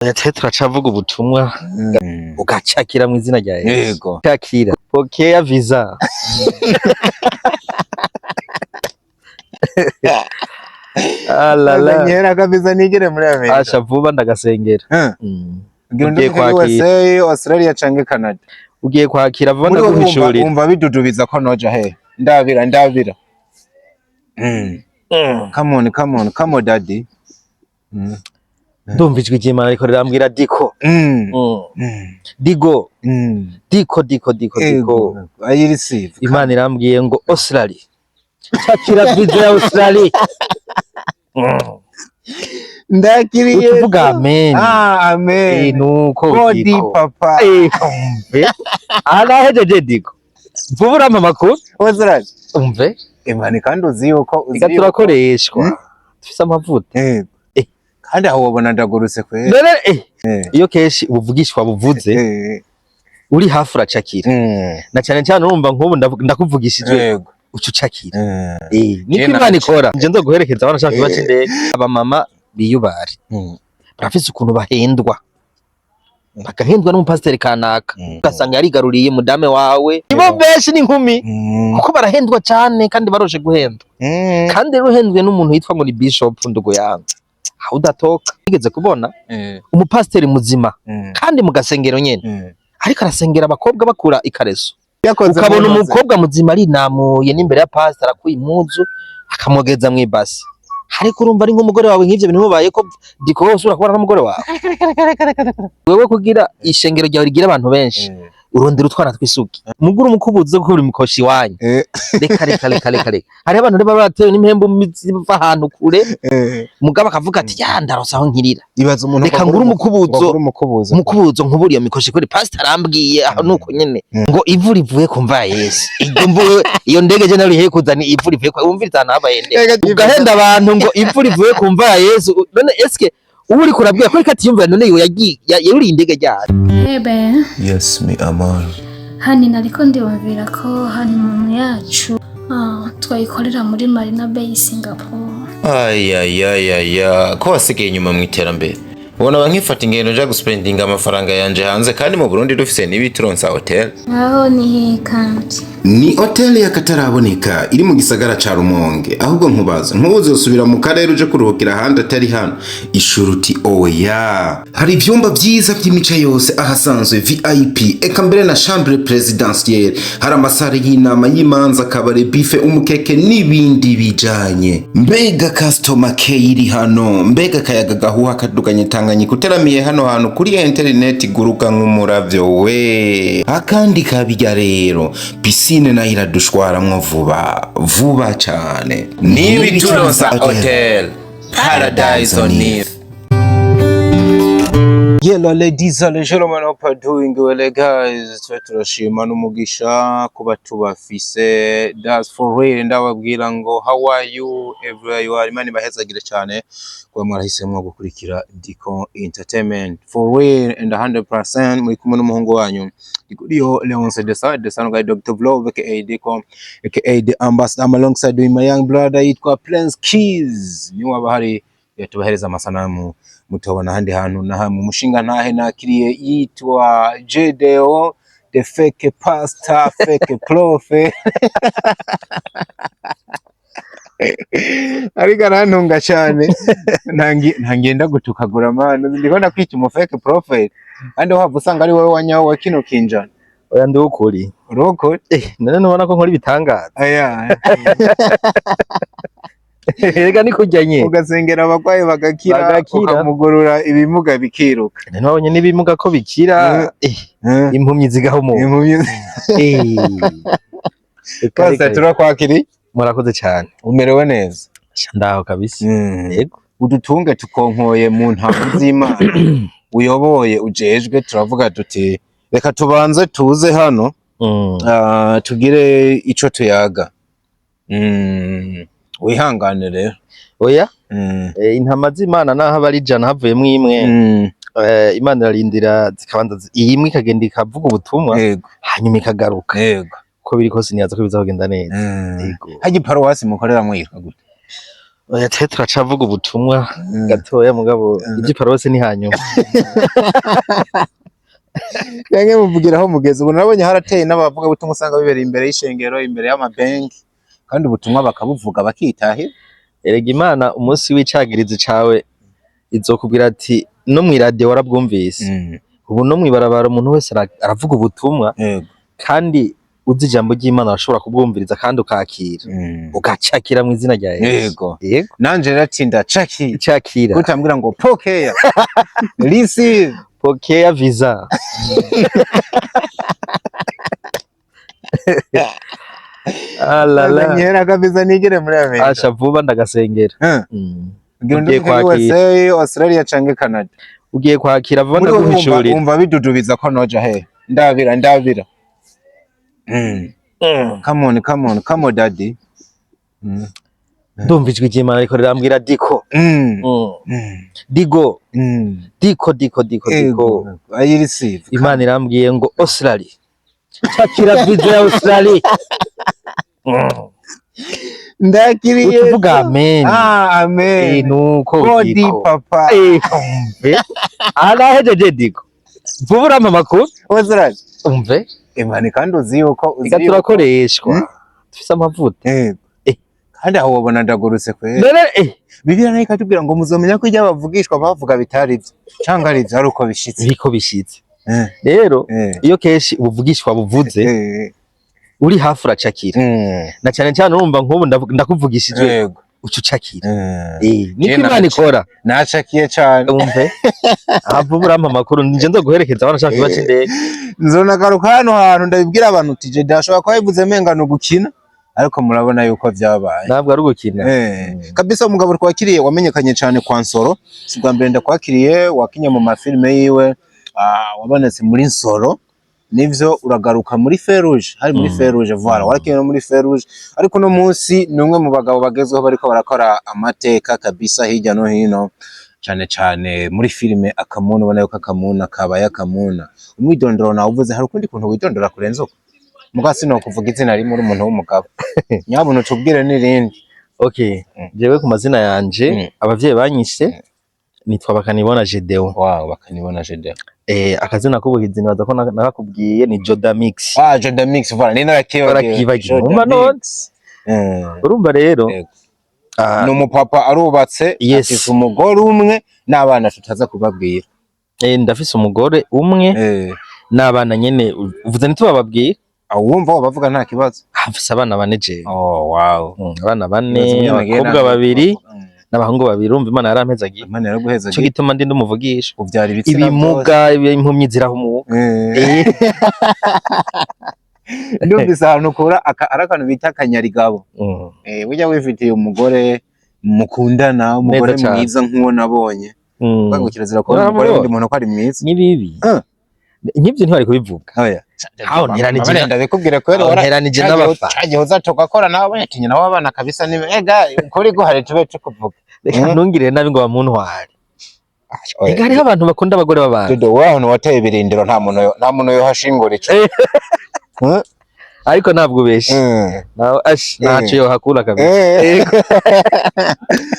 Twe turacavuga ubutumwa ugacakira mu izina rya Yesu. Yego. Cakira. Pokea visa. Alala. Nyera kabisa nigere muri Amerika. Asha vuba ndagasengera. Ngira Ugiye nduke kwakira. USA, Australia canke Canada. Ugiye kwakira vuba Muri wowe wumva ndaguhishurira. wumva bidudubiza ko noja he. Ndabira ndabira. Come on, come on, come on, daddy. Ndumva ijwi ry'Imana ariko rirambwira diko. Digo. Diko diko diko diko. Ego. I receive. Imana irambwiye ngo Australia. Cakira visa ya Australia. Ndakiriye. Utuvuga amen. Ah, amen. Nuko Godi diko. papa. Umve. Arahejeje diko. Vuba urampa amakuru. Australia. Umve. Imana kandi uzi yuko uzi Reka yuko- turakoreshwa. Dufise amavuta. Kandi aho wabona ndagurutse kwera. None iyo kenshi ubuvugishwa buvuze uri hafi uracakira. Na cyane cyane urumva nk'ubu ndakuvugishije Yego. uca ucakira. Niko Je Imana ikora. Nje nzoguherekeza abana shaka kibazo c'indege. Abamama biyubare. Barafise ukuntu bahendwa. Bagahendwa n'umupasiteri kanaka. Ugasanga yarigaruriye mudame wawe. Nibo benshi n'inkumi. Kuko barahendwa cyane kandi baroshe guhendwa. Kandi rero uhendwe n'umuntu yitwa ngo ni bishop ndugu yangu. Aho udatoka. Nigeze kubona umupasiteri muzima kandi mu gasengero nyene. Ariko arasengera abakobwa bakura ikareso. Yakoze Ukabona mu ntozi. umukobwa muzima arinamuye n'imbere ya pastor akuye impuzu akamwogeza mw'ibasi. Ariko urumva ari nk'umugore wawe nk'ivyo bintu bibaye ko diko wose urakubona n'umugore wawe. Wewe kugira ishengero ryawe rigira abantu benshi urondera utwana tw'isugi. Mugura umukubuzo wo gukura imikoshi iwanyu. Reka reka reka reka reka. Hariho abantu rero baba baratewe n'impembu ziva ahantu kure mugabo akavuga ati ya ndaronse aho nkirira. Ibaza umuntu Reka ngure umukubuzo. Ngure umukubuzo. Umukubuzo nkubura iyo mikoshi kuri pastor arambwiye aho nuko nyene ngo ivu rivuye ku mva ya Yesu. Iryo mvu iyo ndege je nari kuzana ivu rivuye ku wumviriza ahantu habaye ndege. Ega, Ugahenda abantu ngo ivu rivuye ku mva ya Yesu. None eske ubu uriko urabwira ko reka atiyumvira none iyo yagiye yuriye indege ryari. Ebe, Yes, mi amor. Hani nariko ndiyumvira ko honeymoon yacu twayikorera muri Marina Bay Singapore. Ayayayaya, ko wasigaye inyuma mu iterambere. Ubona ba nkifata ingendo nja guspendinga amafaranga yanje hanze kandi mu Burundi dufise n'ibituronsa hotel. Aho ni hehe kandi? Ni hoteli y'akataraboneka iri mu gisagara ca Rumonge. Ahubwo nkubaza, ntuzosubira mu karere uje kuruhukira ahandi atari hano? Ishuruti oya. Hari ivyumba vyiza vy'imice yose, ahasanzwe VIP eka mbere na chambre presidentielle. Hari amasare y'inama, y'imanza, kabare, buffet, umukeke n'ibindi bijanye. Mbega customer care iri hano! Mbega akayaga gahuha kaduganye Tanganyika uteramiye hano hantu kuri interineti guruka nk'umuravyo we! Akandi kabirya rero, piscine nayo iradushwaramwo vuba vuba cane. N'ibituronsa hotel. Paradise on earth. Hello ladies and gentlemen, hope you're doing well, guys. Twe turashima n'umugisha kuba tubafise. That's for real. Ndababwira ngo how are you everywhere you are. Imana ibahezagire cyane kuba mwarahisemwo gukurikira Diko Entertainment. For real and 100% muri kumwe n'umuhungu wanyu Diko Leonce Desa, the son guy Dr. Vlog aka Diko aka The Ambassador. I'm alongside with my young brother yitwa Prince Keys. Niwe waba hari yatubahereza amasanamu mutobona ahandi hantu na hamwe. Umushinga ntahe nakiriye yitwa Jedeo the fake pastor, fake prophet, ariko arantunga cyane. Ntangenda gutukagura mani, ndiko ndakwita umu fake prophet kandi wahava usanga ari wowe wanyawo wa kino kinjana. Oya, ndi ukuri. Urokore. None ntubona ko nkora ibitangaza? Aya. Rega ni kurya nyene. Ugasengera abarwayi bagakira. Bagakira. Ukamugurura ibimuga bikiruka. None wabonye n'ibimuga ko bikira, impumyi zigahumuka. Impumyi. Reka, Pastor, reka. turakwakiriye. Murakoze cyane. Umerewe neza? Sha, ndaho kabisa. Yego. Udutunge tukonkoye mu ntama z'Imana uyoboye ujejwe, turavuga tuti reka tubanze tuze hano tugire ico tuyaga. Wihangane rero. Oya. Intama z'Imana naho aba ari 100 havuyemwo imwe, Imana irarindira zikabanza iyi imwe ikagenda ikavuga ubutumwa, hanyuma ikagaruka. Uko biri kose nibaza ko bizagenda neza. Yego. Harya paruwasi mukoreramwo yitwa gute? Oya, twe turacavuga ubutumwa gatoya, mugabo iby'iparuwasi ni hanyuma. Canke muvugira aho mugeze. Ubu nabonye harateye n'abavuga butumwa usanga bibereye imbere y'ishengero, imbere y'amabenki, kandi ubutumwa bakabuvuga bakitahira. Erega Imana umunsi w'icagirizi cawe izokubwira ati: "No mw'iradiyo warabwumvise." Ubu no mw'ibarabara umuntu wese aravuga ubutumwa. Kandi uzi ijambo ry'Imana, arashobora kubwumviriza kandi ukakira, ugacakira mu izina rya Yesu. Yego. Nanje rero ati ndacaki. Cakira. Kutambwira ngo pokea, receive. Pokea visa. Alala. Nyera kabisa nigere muri Amerika. Asha, vuba ndagasengera. Ngira Ugiye nduke kwakira. USA, Australia canke Canada. Ugiye kwakira vuba. Muri wowe wumva, Ndaguhishurira. wumva bidudubiza ko noja he? Ndabira, ndabira. Come on, come on, come on, daddy. Ndumva ijwi ry'Imana ariko rirambwira diko. Digo. Diko, diko, diko, diko. Ego, I receive. Imana irambwiye ngo Australia, cakira visa ya Australia. Ndakiriye. Utuvuga amen. Ah, amen. Nuko Godi diko. papa. Umve, arahejeje diko, vuba urampa amakuru. Australia. Umve. Imana, kandi uzi yuko uzi Reka yuko turakoreshwa. Mm. Dufise amavuta. Kandi aho wabona ndagurutse kwera. None Bibiliya nayo ikatubwira ngo muzomenya ko ibyo abavugishwa bavuga bitari byo canke ari byo ari uko bishitse. Biriko bishitse. Rero iyo kenshi ubuvugishwa buvuze, uri hafi uracakira. Na cyane cyane urumva nk'ubu ndakuvugishije, uca ucakira. Niko Je Imana ikora. Nacakiye cane. Umve, ahava urampa amakuru, nije nzoguherekeza abana ashaka kibazo c'indege. Nzonagaruka hano hantu ndabibwira abantu uti je ndashobora kuba bivuze menga ni ugukina, ariko murabona yuko vyabaye. Ntabwo ari ugukina. Kabisa umugabo twakiriye wamenyekanye cyane kwa Nsoro, si bwa mbere ndakwakiriye, wakinye mu mafilime yiwe, wabonetse muri Nsoro, nivyo, uragaruka muri Ferrouge, hari muri Ferrouge, voilà, warakinye no muri Ferrouge, ariko uno munsi ni umwe mu bagabo bagezweho bariko barakora amateka kabisa hirya no hino, cane cane muri filime Akamuna. Ubona yuko Akamuna kabaye akamuna. Umwidondoro nawe uvuze, hari ukundi kuntu widondora kurenza uko? Muga sinokuvuga izina rimwe uri umuntu w'umugabo, nyabuna utubwire n'irindi. Okay, jewe ku mazina yanje, abavyeyi banyise nitwa Bakanibona Gedeon. Wow, Bakanibona Gedeon. Akazina k'ubuhizi nibaza ko nakakubwiye, ni Joda Mix. Ah, Joda Mix, voilà, ni narakibagiwe. Warakibagiwe. Joda Umva none. Mix. Urumva rero, Yego. Ni umupapa, arubatse, Yes. afise umugore umwe n'abana tutaza kubabwira. Ndafise umugore umwe n'abana nyene uvuze ntitubababwira. Aho wumva bavuga nta kibazo. Ah, mfise abana bane jewe. Oh, wow. Abana bane, abakobwa babiri n'abahungu babiri. Urumva Imana yarampezagiye. Imana yaraguhezagiye. Ico gituma ndi ndumuvugisha. Uvyara ibitsina Ibimuga, impumyi zirahumuka. byose. Ndumvise ahantu ukura ari akantu bita akanyarigabo. Burya wifitiye umugore mukundana, umugore Neza cane. mwiza nk'uwo nabonye. Ngo kirazira kubona umugore Uramubonye? wundi muntu ko ari mwiza. Ni bibi. Nk'ivyo ntibari kubivuga. Oya. Aho nteranije Ndabikubwira kubera aho nteranije n'abafana. Cagihe uzatoka akora nawe abonye ati nyina w'abana kabisa ni ega ukuri guhari tube tukuvuga. Reka ntungirire nabi ngo bamuntware. Ega hariho abantu bakunda abagore b'abantu. Dodo, wowe ahantu wateye ibirindiro nta muntu yohashingura ico. Ariko ntabwo ubeshe. Nawe ash ntaco yohakura kabisa.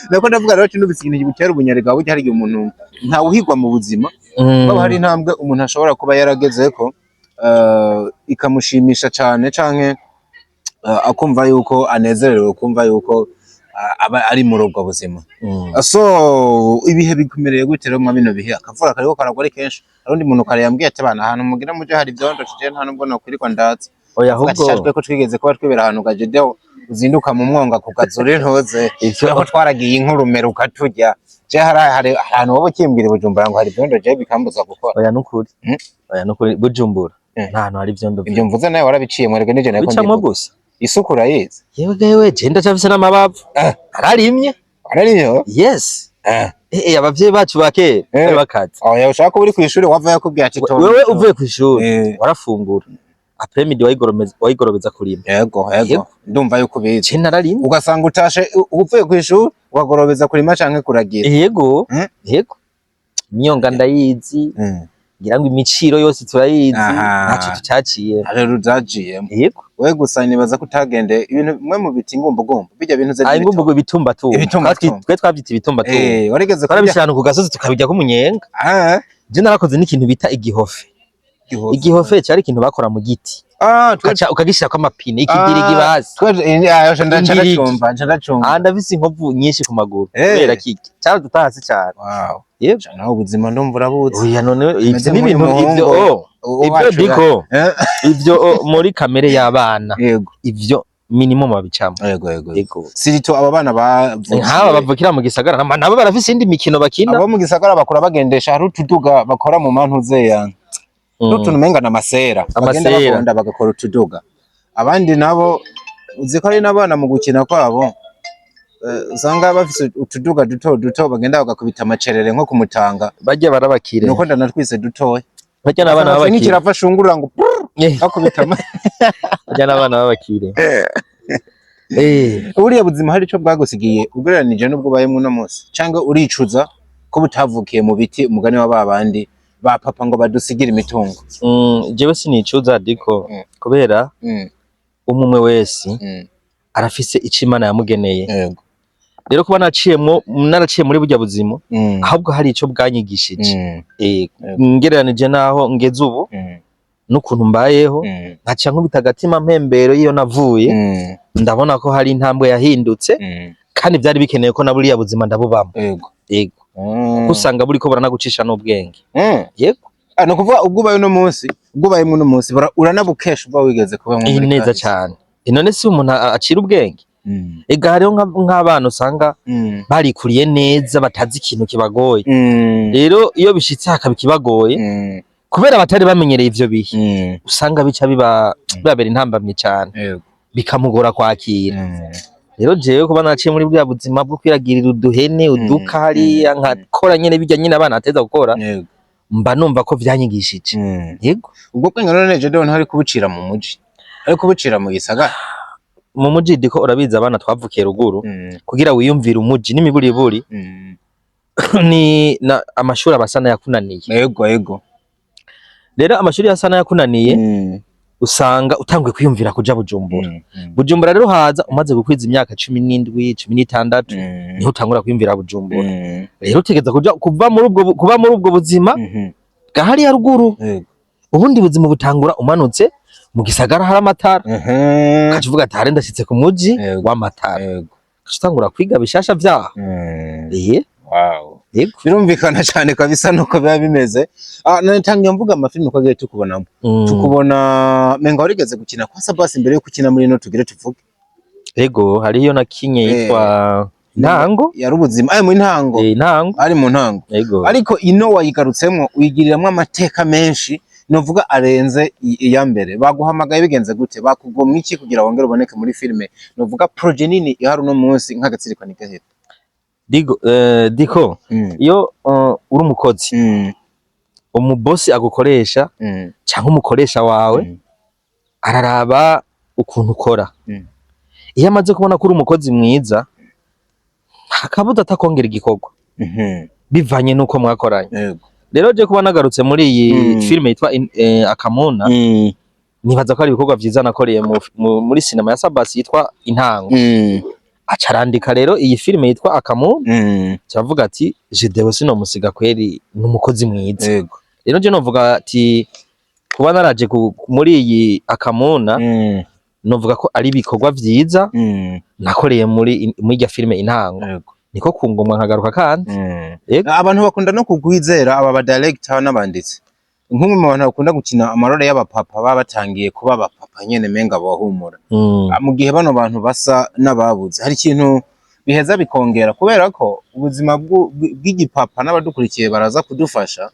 Nako ndavuga rero ati numvise ikintu gitera ubunyarigabo, burya hari igihe umuntu ntawuhigwa mu buzima, haba hari intambwe umuntu ashobora kuba yaragezeko, ikamushimisha cane canke akumva yuko anezerewe, kumva yuko aba ari muri ubwo buzima. So ibihe bikumereye gute rero mwa bino bihe? Akavura kariko karagwa ari kenshi. Hari undi muntu kare yambwiye ati bana ahantu mugira muje hari ivyondo, tuje nta nubwo nokwirirwa ndaza. Oya, ati ahubwo shajwe ko twigeze kuba twibera ahantu gajedeho uzinduka mu mwonga kugazura intoze ivyo ko twaragiye inkurumero ukaturya. Je hari ahantu wowe ukimbwira i Bujumbura ngo hari ivyondo, je bikambuza gukora. Oya, nukuri. Oya, nukuri, Bujumbura nta hantu hari ivyondo. Ibyo mvuze nawe warabiciye mwereke nije nako bicamwo ndivuga. gusa. Isuku urayizi? Yewe gewe, je ndacafise n'amabavu. Ararimye. Arariyo. Yes. Abavyeyi bacu ba kera bari bakaze. Oya, ushaka kuba uri kw'ishuri wava yakubwiye ati tonda. Wewe uvuye kw'ishuri warafungura, après-midi wayigorobeza kurima. Yego. Yego. Ndumva yuko ubizi. Je nararimye. Ugasanga utashe uvuye kw'ishuri ukagorobeza kurima canke kuragira. Yego. Yego, imyonga ndayizi. Ngira ngo imiciro yose turayizi. Aha. Ntaco tutaciye. Rero uzagiyemo. Yego. We gusa nibaza ko utagende ibintu bimwe mu biti ngumbugumbu bijya bintu ze. Ayi, ngumbugo, ibitumbatumba. Ibitumbatumba. Twe twabyita ibitumbatumba. Warigeze kurya? Twarabishira ahantu ku gasozi, tukabijyako umunyenga. Je narakoze n'ikintu bita igihofe. Igihofe. Igihofe cyari ikintu bakora mu giti, Ah, twe ukaca ukagishirako amapine, ikidirigi bazi. Twe ah, nca Indirigi. ndacumva, nca ndacumva. Ah, ndafise inkovu nyinshi ku maguru kubera kiki cyaradutahasi cyane. Yego. Nawe ubuzima ndumva urabuzi. Oya, none ivyo Meze ni ibintu nk'uyu ivyo muhungu. oh, ivyo Uwacu diko ivyo oh, muri kamere y'abana ivyo minimum babicamo. Yego. Yego. Sirito aba bana bavukiye Nk'aba bavukira mu gisagara nabo barafise indi mikino bakina. Abo mu gisagara bakora bagendesha, hari utuduga bakora mu mantuze ya n'utuntu umenga n'amasera bagenda Amasera. bagonda bagakora utuduga. Abandi nabo uzi ko ari n'abana mu gukina kwabo usanga bafise utuduga duto duto, bagenda bagakubita amacerere nko kumutanga. Bajya barabakire. Nuko ndanatwise dutoya. Bajya n'abana Bafise b'abakire. Nk'ikirava ashungurura ngo bakubita Bajya n'abana b'abakire. Buriya buzima hari ico bwagusigiye ugereranije n'ubwo ubayemwo uno munsi, canke uricuza ko butavukiye mu biti, umugani wa babandi ba papa ngo badusigire imitungo? Jewe sinicuza diko kubera umwe wese arafise ico Imana yamugeneye. Rero kuba naciyemwo, naraciye muri burya buzima, ahubwo hari ico bwanyigishije. Ngereranije naho ngeze ubu n'ukuntu mbayeho, nkaca nkubita agatima mpembero y'iyo navuye, ndabona ko hari intambwe yahindutse, kandi byari bikenewe ko na buriya buzima ndabubamo. Yego. Kuko usanga buriko buranagucisha n'ubwenge. Yego. Ah, ni ukuvuga ubwo ubaye uno munsi, ubwo ubayemo uno munsi uranabukesha ubwo wigeze kubamwo muri Neza kahise. cyane. None si umuntu acira ubwenge? Ega hariho nk'abana usanga barikuriye neza, batazi ikintu kibagoye. Rero iyo bishitse hakaba ikibagoye, kubera batari bamenyereye ivyo bihe, usanga bica biba bibabera intambamyi cane, bikamugora kwakira. Rero jewe kuba naciye muri buriya buzima bwo kwiragirira uduhene, uduka hariya, nkakora nyene bijya nyene abana bateza gukora, mba numva ko vyanyigishije. Yego. Ubwo bwenge none Gedeon ntari kubucira mu muji, ari kubucira mu gisagara? Mu muji diko, urabizi abana twavukiye ruguru, kugira wiyumvire umuji n'imiburiburi ni na amashuri aba asa n'ayakunaniye. yego yego Rero amashuri asa n'ayakunaniye, usanga utanguye kwiyumvira kuja Bujumbura. Bujumbura rero haza umaze gukwiza imyaka 17, 16, niho utangura kwiyumvira Bujumbura. Rero utegeza kuja kuva muri ubwo kuba muri ubwo buzima bwa hariya ruguru. Ubundi buzima butangura umanutse mu gisagara, hari amatara, ukaca uvuga ati: "Hare ndashitse ku muji w'amatara." Ukaca utangura kwiga bishasha vyaho. Wow. Yego. Birumvikana cyane kabisa nuko biba bimeze. Ah, natangiye mvuga amafilime ko agiye tukubonamo. Tukubona menga warigeze gukina kwa Sabasi mbere yo gukina muri no tugire tuvuge. Yego, hariyo nakinye yitwa Ntango. Yari ubuzima ay mu ntango. Ntango. Ari mu ntango. Yego. Ariko ino wayigarutsemwo, uyigiriramwo amateka menshi novuga arenze iya mbere. Baguhamagaye bigenze gute? Bakugomwa iki kugira wongere uboneke muri filime, novuga projet nini ihari uno munsi nk'agatsiriko nigahera? Digo, diko iyo uri umukozi, umubosi agukoresha cyangwa umukoresha wawe araraba ukuntu ukora. Iyo amaze kubona ko uri umukozi mwiza, hakabuza atakongera igikorwa bivanye n'uko mwakoranye. Rero je kuba nagarutse muri iyi filime yitwa Akamuna, nibaza ko ari ibikorwa vyiza nakoreye muri sinema ya Sabasi yitwa Intango. Aca arandika rero iyi filime yitwa Akamuna, kiravuga ati: "Gedeon sinomusiga kweri, ni umukozi mwiza." Rero je novuga ati kuba naraje muri iyi Akamuna, novuga ko ari ibikorwa vyiza nakoreye muri irya filime Intango, niko kungomwa nkagaruka kandi. Yego. Abantu bakunda no kugwizera, aba ba director n'abanditsi, nk'umwe mu bantu bakunda gukina amarore y'abapapa baba batangiye kuba abapapa nyene menga bahumura. Ah, mu gihe bano bantu basa n'ababuze, hari ikintu biheza bikongera, kubera ko ubuzima bw'igipapa n'abadukurikiye baraza kudufasha,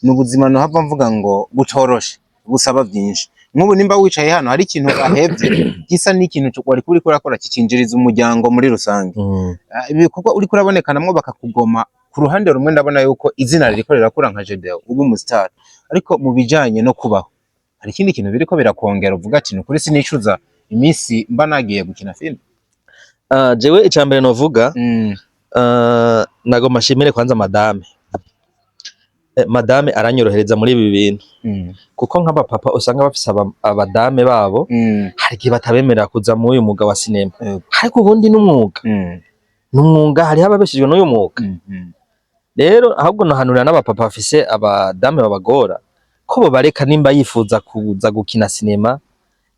ni ubuzima nohava mvuga ngo butoroshe, busaba byinshi. Nk'ubu nimba wicaye hano, hari ikintu wahevye gisa n'ikintu wari uriko urakora kikinjiriza umuryango muri rusange. Ah, ibikorwa uriko urabonekanamwo bakakugoma. Ku ruhande rumwe ndabona yuko izina ririko rirakura nka Gedeon uba umustar, ariko mu bijanye no kubaho hari ikindi kintu biriko birakongera uvuga ati: "Nukuri sinicuza iminsi mba nagiye gukina film"? Ah, jewe icambere novuga, nagomba nshimire kwanza madame. Madame aranyorohereza muri ibi bintu, kuko nk'abapapa usanga bafise abadame babo, hari igihe batabemerera kuza muri uyu mwuga wa sinema. Ariko ubundi n'umwuga, n'umwuga, hariho ababeshejwe n'uyu mwuga. Rero ahubwo nohanurira n'abapapa bafise abadame babagora ko bobareka. Nimba yifuza kuza gukina sinema,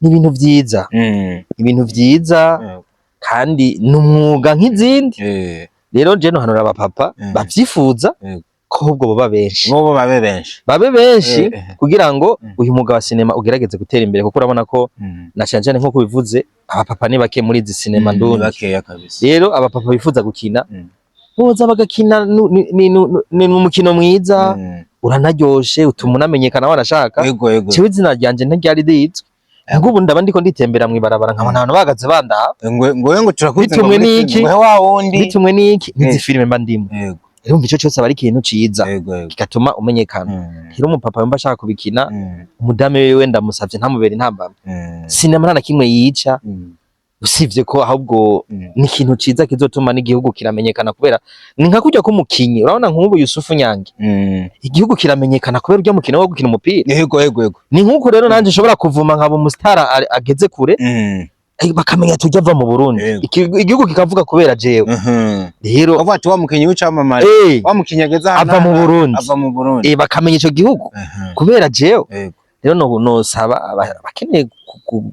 ni ibintu vyiza, ibintu vyiza, kandi ni umwuga nk'izindi. Rero je nohanura abapapa bavyifuza ko ahubwo boba benshi. Bobo babe benshi. Babe benshi, kugira ngo uyu mwuga wa sinema ugerageze gutera imbere, kuko urabona ko na cane cane nk'uko bivuze, abapapa ni bake muri izi sinema ndundi. Bakeya kabisa. Rero abapapa bifuza gukina, boza bagakina. Ni umukino mwiza, uranaryoshe, utuma unamenyekana wanashaka. Yego yego. Jewe izina ryanje ntiryari rizwi, ngubu ndaba ndiko nditembera mw'ibarabara, nkabona abantu bahagaze bandaha. Ngo turakuze. Bitumwe n'iki? Ngo wa wundi. Bitumwe n'iki? N'izi filime mba ndimo. Urumva ico cose aba ari ikintu ciza, yego yego kigatuma umenyekana. Rero umupapa yumva ashaka kubikina, umudamu wiwe ndamusavye ntamubere intambamyi. Sinema nta na kimwe yica, usivye ko ahubwo ni ikintu ciza kizotuma n'igihugu kiramenyekana, kubera ni nka kurya k'umukinyi. Urabona nk'ubu Yusufu Nyange, igihugu kiramenyekana kubera urya mukino wo gukina umupira. yego yego yego Ni nk'uko rero nanje nshobora kuvuma nkaba umusitara ageze kure, bakamenya tujya ava mu Burundi. Igihugu kikavuga kubera jewe. Rero Bavuga ati wa mukinyi w'icamamare, wa mukinyi ageze aha ava mu n'aha, Burundi. Ava mu Burundi. Bakamenya ico gihugu kubera jewe. Rero nosaba abakeneye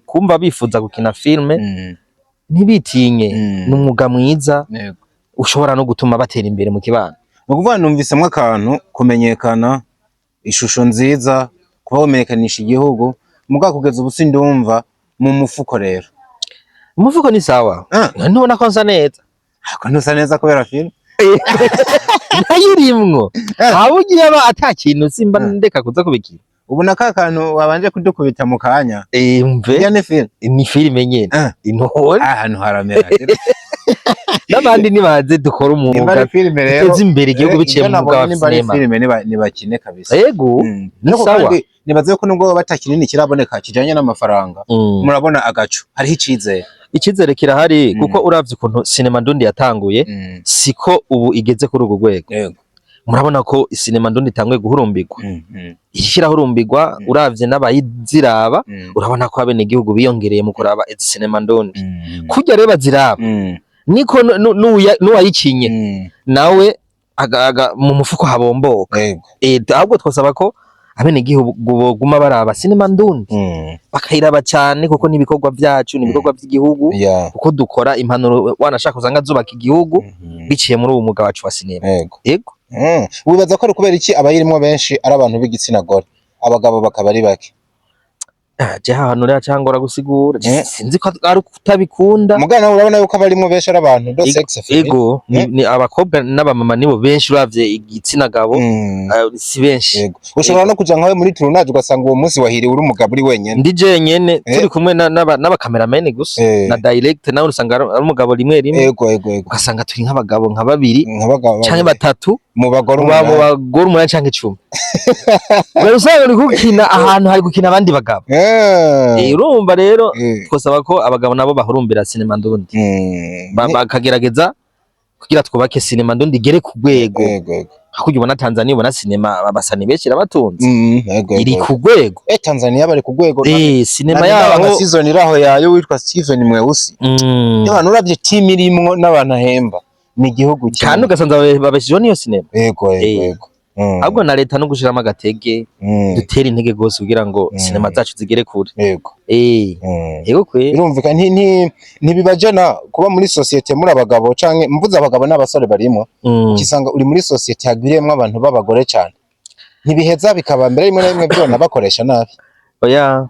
kumva bifuza gukina filme, ntibitinye. Ni umwuga mwiza, ushobora no gutuma batera imbere mu kibano. Ni ukuvuga numvisemwo akantu kumenyekana, ishusho nziza, kuba wamenyekanisha igihugu, mugabo kugeza ubu sindumva mu mufuko rero. Umufuko ni sawa. Ntubona ko nsa neza? Ariko ntusa neza kubera filime. Ntayirimwo. Haba ugiye aba ata kintu simba ndeka kuza kubikina. Ubu na ka kantu wabanje kudukubita mu kanya, Mve. iya ni filime. Ni filime nyene. Intore. Ahantu haramera. N'abandi nibaze dukora Nimba umwuga, ari filime rero, duteze imbere igihugu biciye ibyo mu mwuga wa nabonye, nimba ari sinema. filime, nibakine kabisa. Yego. Ni Ariko sawa. kandi nibaze ko nubwo batakinini kiraboneka kijanye n'amafaranga, murabona agacu, hariho icizere. Icyizere kirahari, kuko uravye ukuntu sinema ndundi yatanguye, siko ubu igeze kuri urwo rwego. Murabona ko sinema ndundi itanguye guhurumbirwa, ishirahurumbirwa. Uravye n'abayiziraba, urabona ko abenegihugu biyongereye mu kuraba izi sinema ndundi. Kurya rero baziraba, niko n'uwayikinye nawe mu mufuko habomboka. Ahubwo twasaba ko abenegihugu boguma baraba sinema ndundi, bakayiraba cyane, kuko n'ibikorwa byacu ni ibikorwa by'igihugu, kuko dukora impanuro wanashaka usanga zubaka igihugu biciye muri uwo mwuga wacu wa sinema. Yego. Wibaza ko ari kubera iki abayirimwo benshi ari abantu b'igitsina gore, abagabo bakaba ari bake? Ah, je ahantu rero cyangora gusigura. Sinzi ko ari kutabikunda. Mugana urabona yuko abarimwo benshi ari abantu do sexe féminin. Ego, ni abakobwa n'abamama nibo benshi. Uravye igitsina gabo, si benshi. Yego, ushobora no kuja nkawe muri tournage ugasanga uwo munsi wahiriwe uri umugabo uri wenyene. Ndi jenyene, turi kumwe n'abakameramani gusa, na direct nawe usanga ari umugabo rimwe rimwe. yego yego yego Ugasanga turi nk'abagabo nka babiri nk'abagabo canke babiri. batatu Mu bagore mu 8. Bagore 8 canke 10. Ubwo usanga uri gukina ahantu hari gukina abandi bagabo. Urumva rero, twosaba ko abagabo nabo bahurumbira sinema ndundi, bakagerageza kugira twubake sinema ndundi igere ku rwego. yego yego Hakurya ubona Tanzania, ubona sinema abasani benshi irabatunze, yego iri yego ku rwego. Tanzania bari ku rwego. Sinema yaho yaho. Season iraho yayo witwa Steven Mweusi. Abantu uravye team irimwo n'abantu ahemba, ni igihugu Kandi kimwe. ugasanza babeshejeho n'iyo sinema. yego yego yego Ahubwo na leta no gushiramo agatege, dutere intege gose kugira ngo sinema zacu zigere kure. Yego kwe. Birumvikana, ntibibajana kuba muri société muri abagabo, canke mvuze abagabo n'abasore barimo, ukisanga uri muri société hagwiriyemwo abantu b'abagore cane, ntibiheza bikaba mbere rimwe na rimwe byona bakoresha nabi? Oya.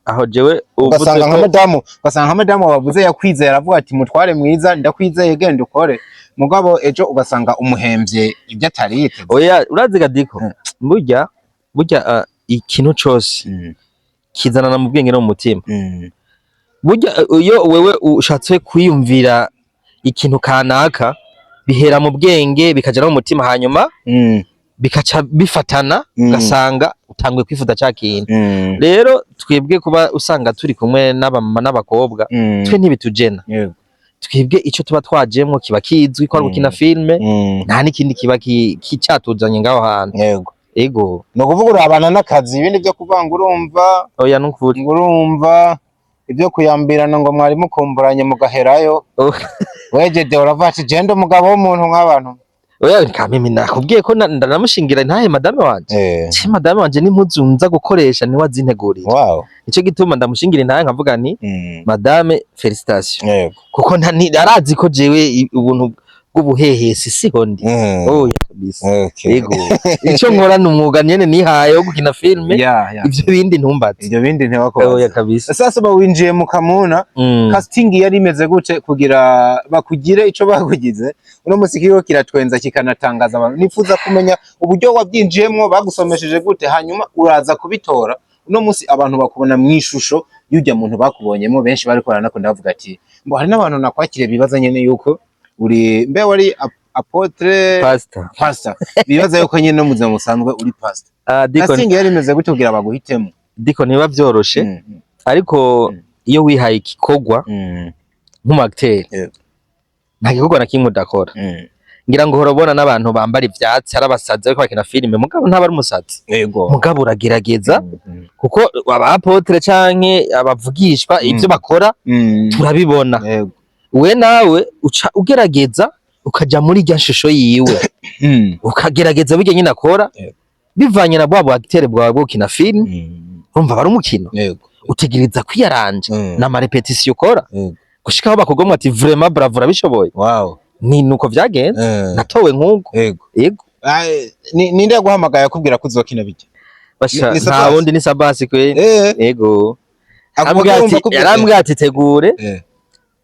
Aho jewe uvuze Ugasanga nka ko madamu, ugasanga nka madamu wavuze yakwizera, aravuga ati mutware mwiza, ndakwizeye, genda ukore, mugabo ejo ugasanga umuhemvye ibyo atari yiteze. Oya, urazi Gadiko, burya ikintu cose kizanana mu bwenge no mu mutima. Burya iyo wewe ushatse kwiyumvira ikintu kanaka, bihera mu bwenge bikaja no mu mutima, hanyuma bikaca bifatana, ugasanga utanguye kwifuza ca kintu. Rero twebwe kuba usanga turi kumwe n'abamama n'abakobwa, twe ntibitujena. Twebwe ico tuba twajemwo kiba kizwi ko ari gukina filme, nta n'ikindi kiba kicatuzanye ngaho hantu. Ego. Ni ukuvuga urabana n'akazi, ibindi byo kuvuga ngo urumva Oya, nukuri. ngo urumva ibyo kuyambirana, ngo mwari mukumburanye mugaherayo. Oh. Wegede uravuga ati genda umugabo w'umuntu nk'abantu. Oya, kameme, nakubwiye ko ndanamushingira ntahe madame wanje. Ce madame wanje n'impuzu nza gukoresha niwe azintegurira. Nico gituma ndamushingira intahe, nkavuga nti madame, félicitations, kuko arazi ko jewe ubuntu bw'ubuhehesi siho ndi. Oya kabisa. Yego, ico nkora ni umwuga nyene nihaye wo gukina filme. Ivyo bindi ntumbaze. Ibyo bindi ntibakubaza. Oya kabisa. Sasa uba winjiye mu Kamuna, casting yari imeze gute kugira bakugire ico bakugize? Uno musi kiriko kiratwenza kikanatangaza abantu. Nifuza kumenya uburyo wabyinjiyemwo, bagusomesheje gute, hanyuma uraza kubitora. Uno musi abantu bakubona mu ishusho y'urya muntu bakubonyemo. Benshi bariko baranakunda bavuga ati ngo hari n'abantu nakwakiriye bibaza nyene yuko uri, mbe wari apôtre? Pastor. Pastor. Bibaza yuko nyene no mu buzima busanzwe uri pastor. Ah, diko. Casting yari imeze gute kugira baguhitemo? Diko, ntibiba vyoroshe, ariko iyo wihaye igikorwa nk'umu acteur, nta gikorwa na kimwe udakora. Ngira ngo uhora ubona n'abantu bambara ivyatsi ari abasazi bariko bakina filime, mugabo ntaba ari umusazi. Mugabo uragerageza, kuko aba apôtre canke abavugishwa, ivyo bakora turabibona. We nawe uca ugerageza ukaja muri rya shusho yiwe, ukagerageza burya nyine akora, bivanye na bwa bu acteur bwawe bwo gukina film. Urumva bari umukino, utegereza kwiyaranja n'ama répétition ukora gushika aho bakugomwa ati vraiment bravo, urabishoboye. Ni nuko vyagenze. Natowe nk'uko. Yego. Ah, ninde yaguhamagaye akubwira ko uzokina bijya? Basha, Ni nta Sabasi? wundi, ni Sabasi kwe. Yego. Akubwira Arambwira ati wumva yarambwira ati tegure.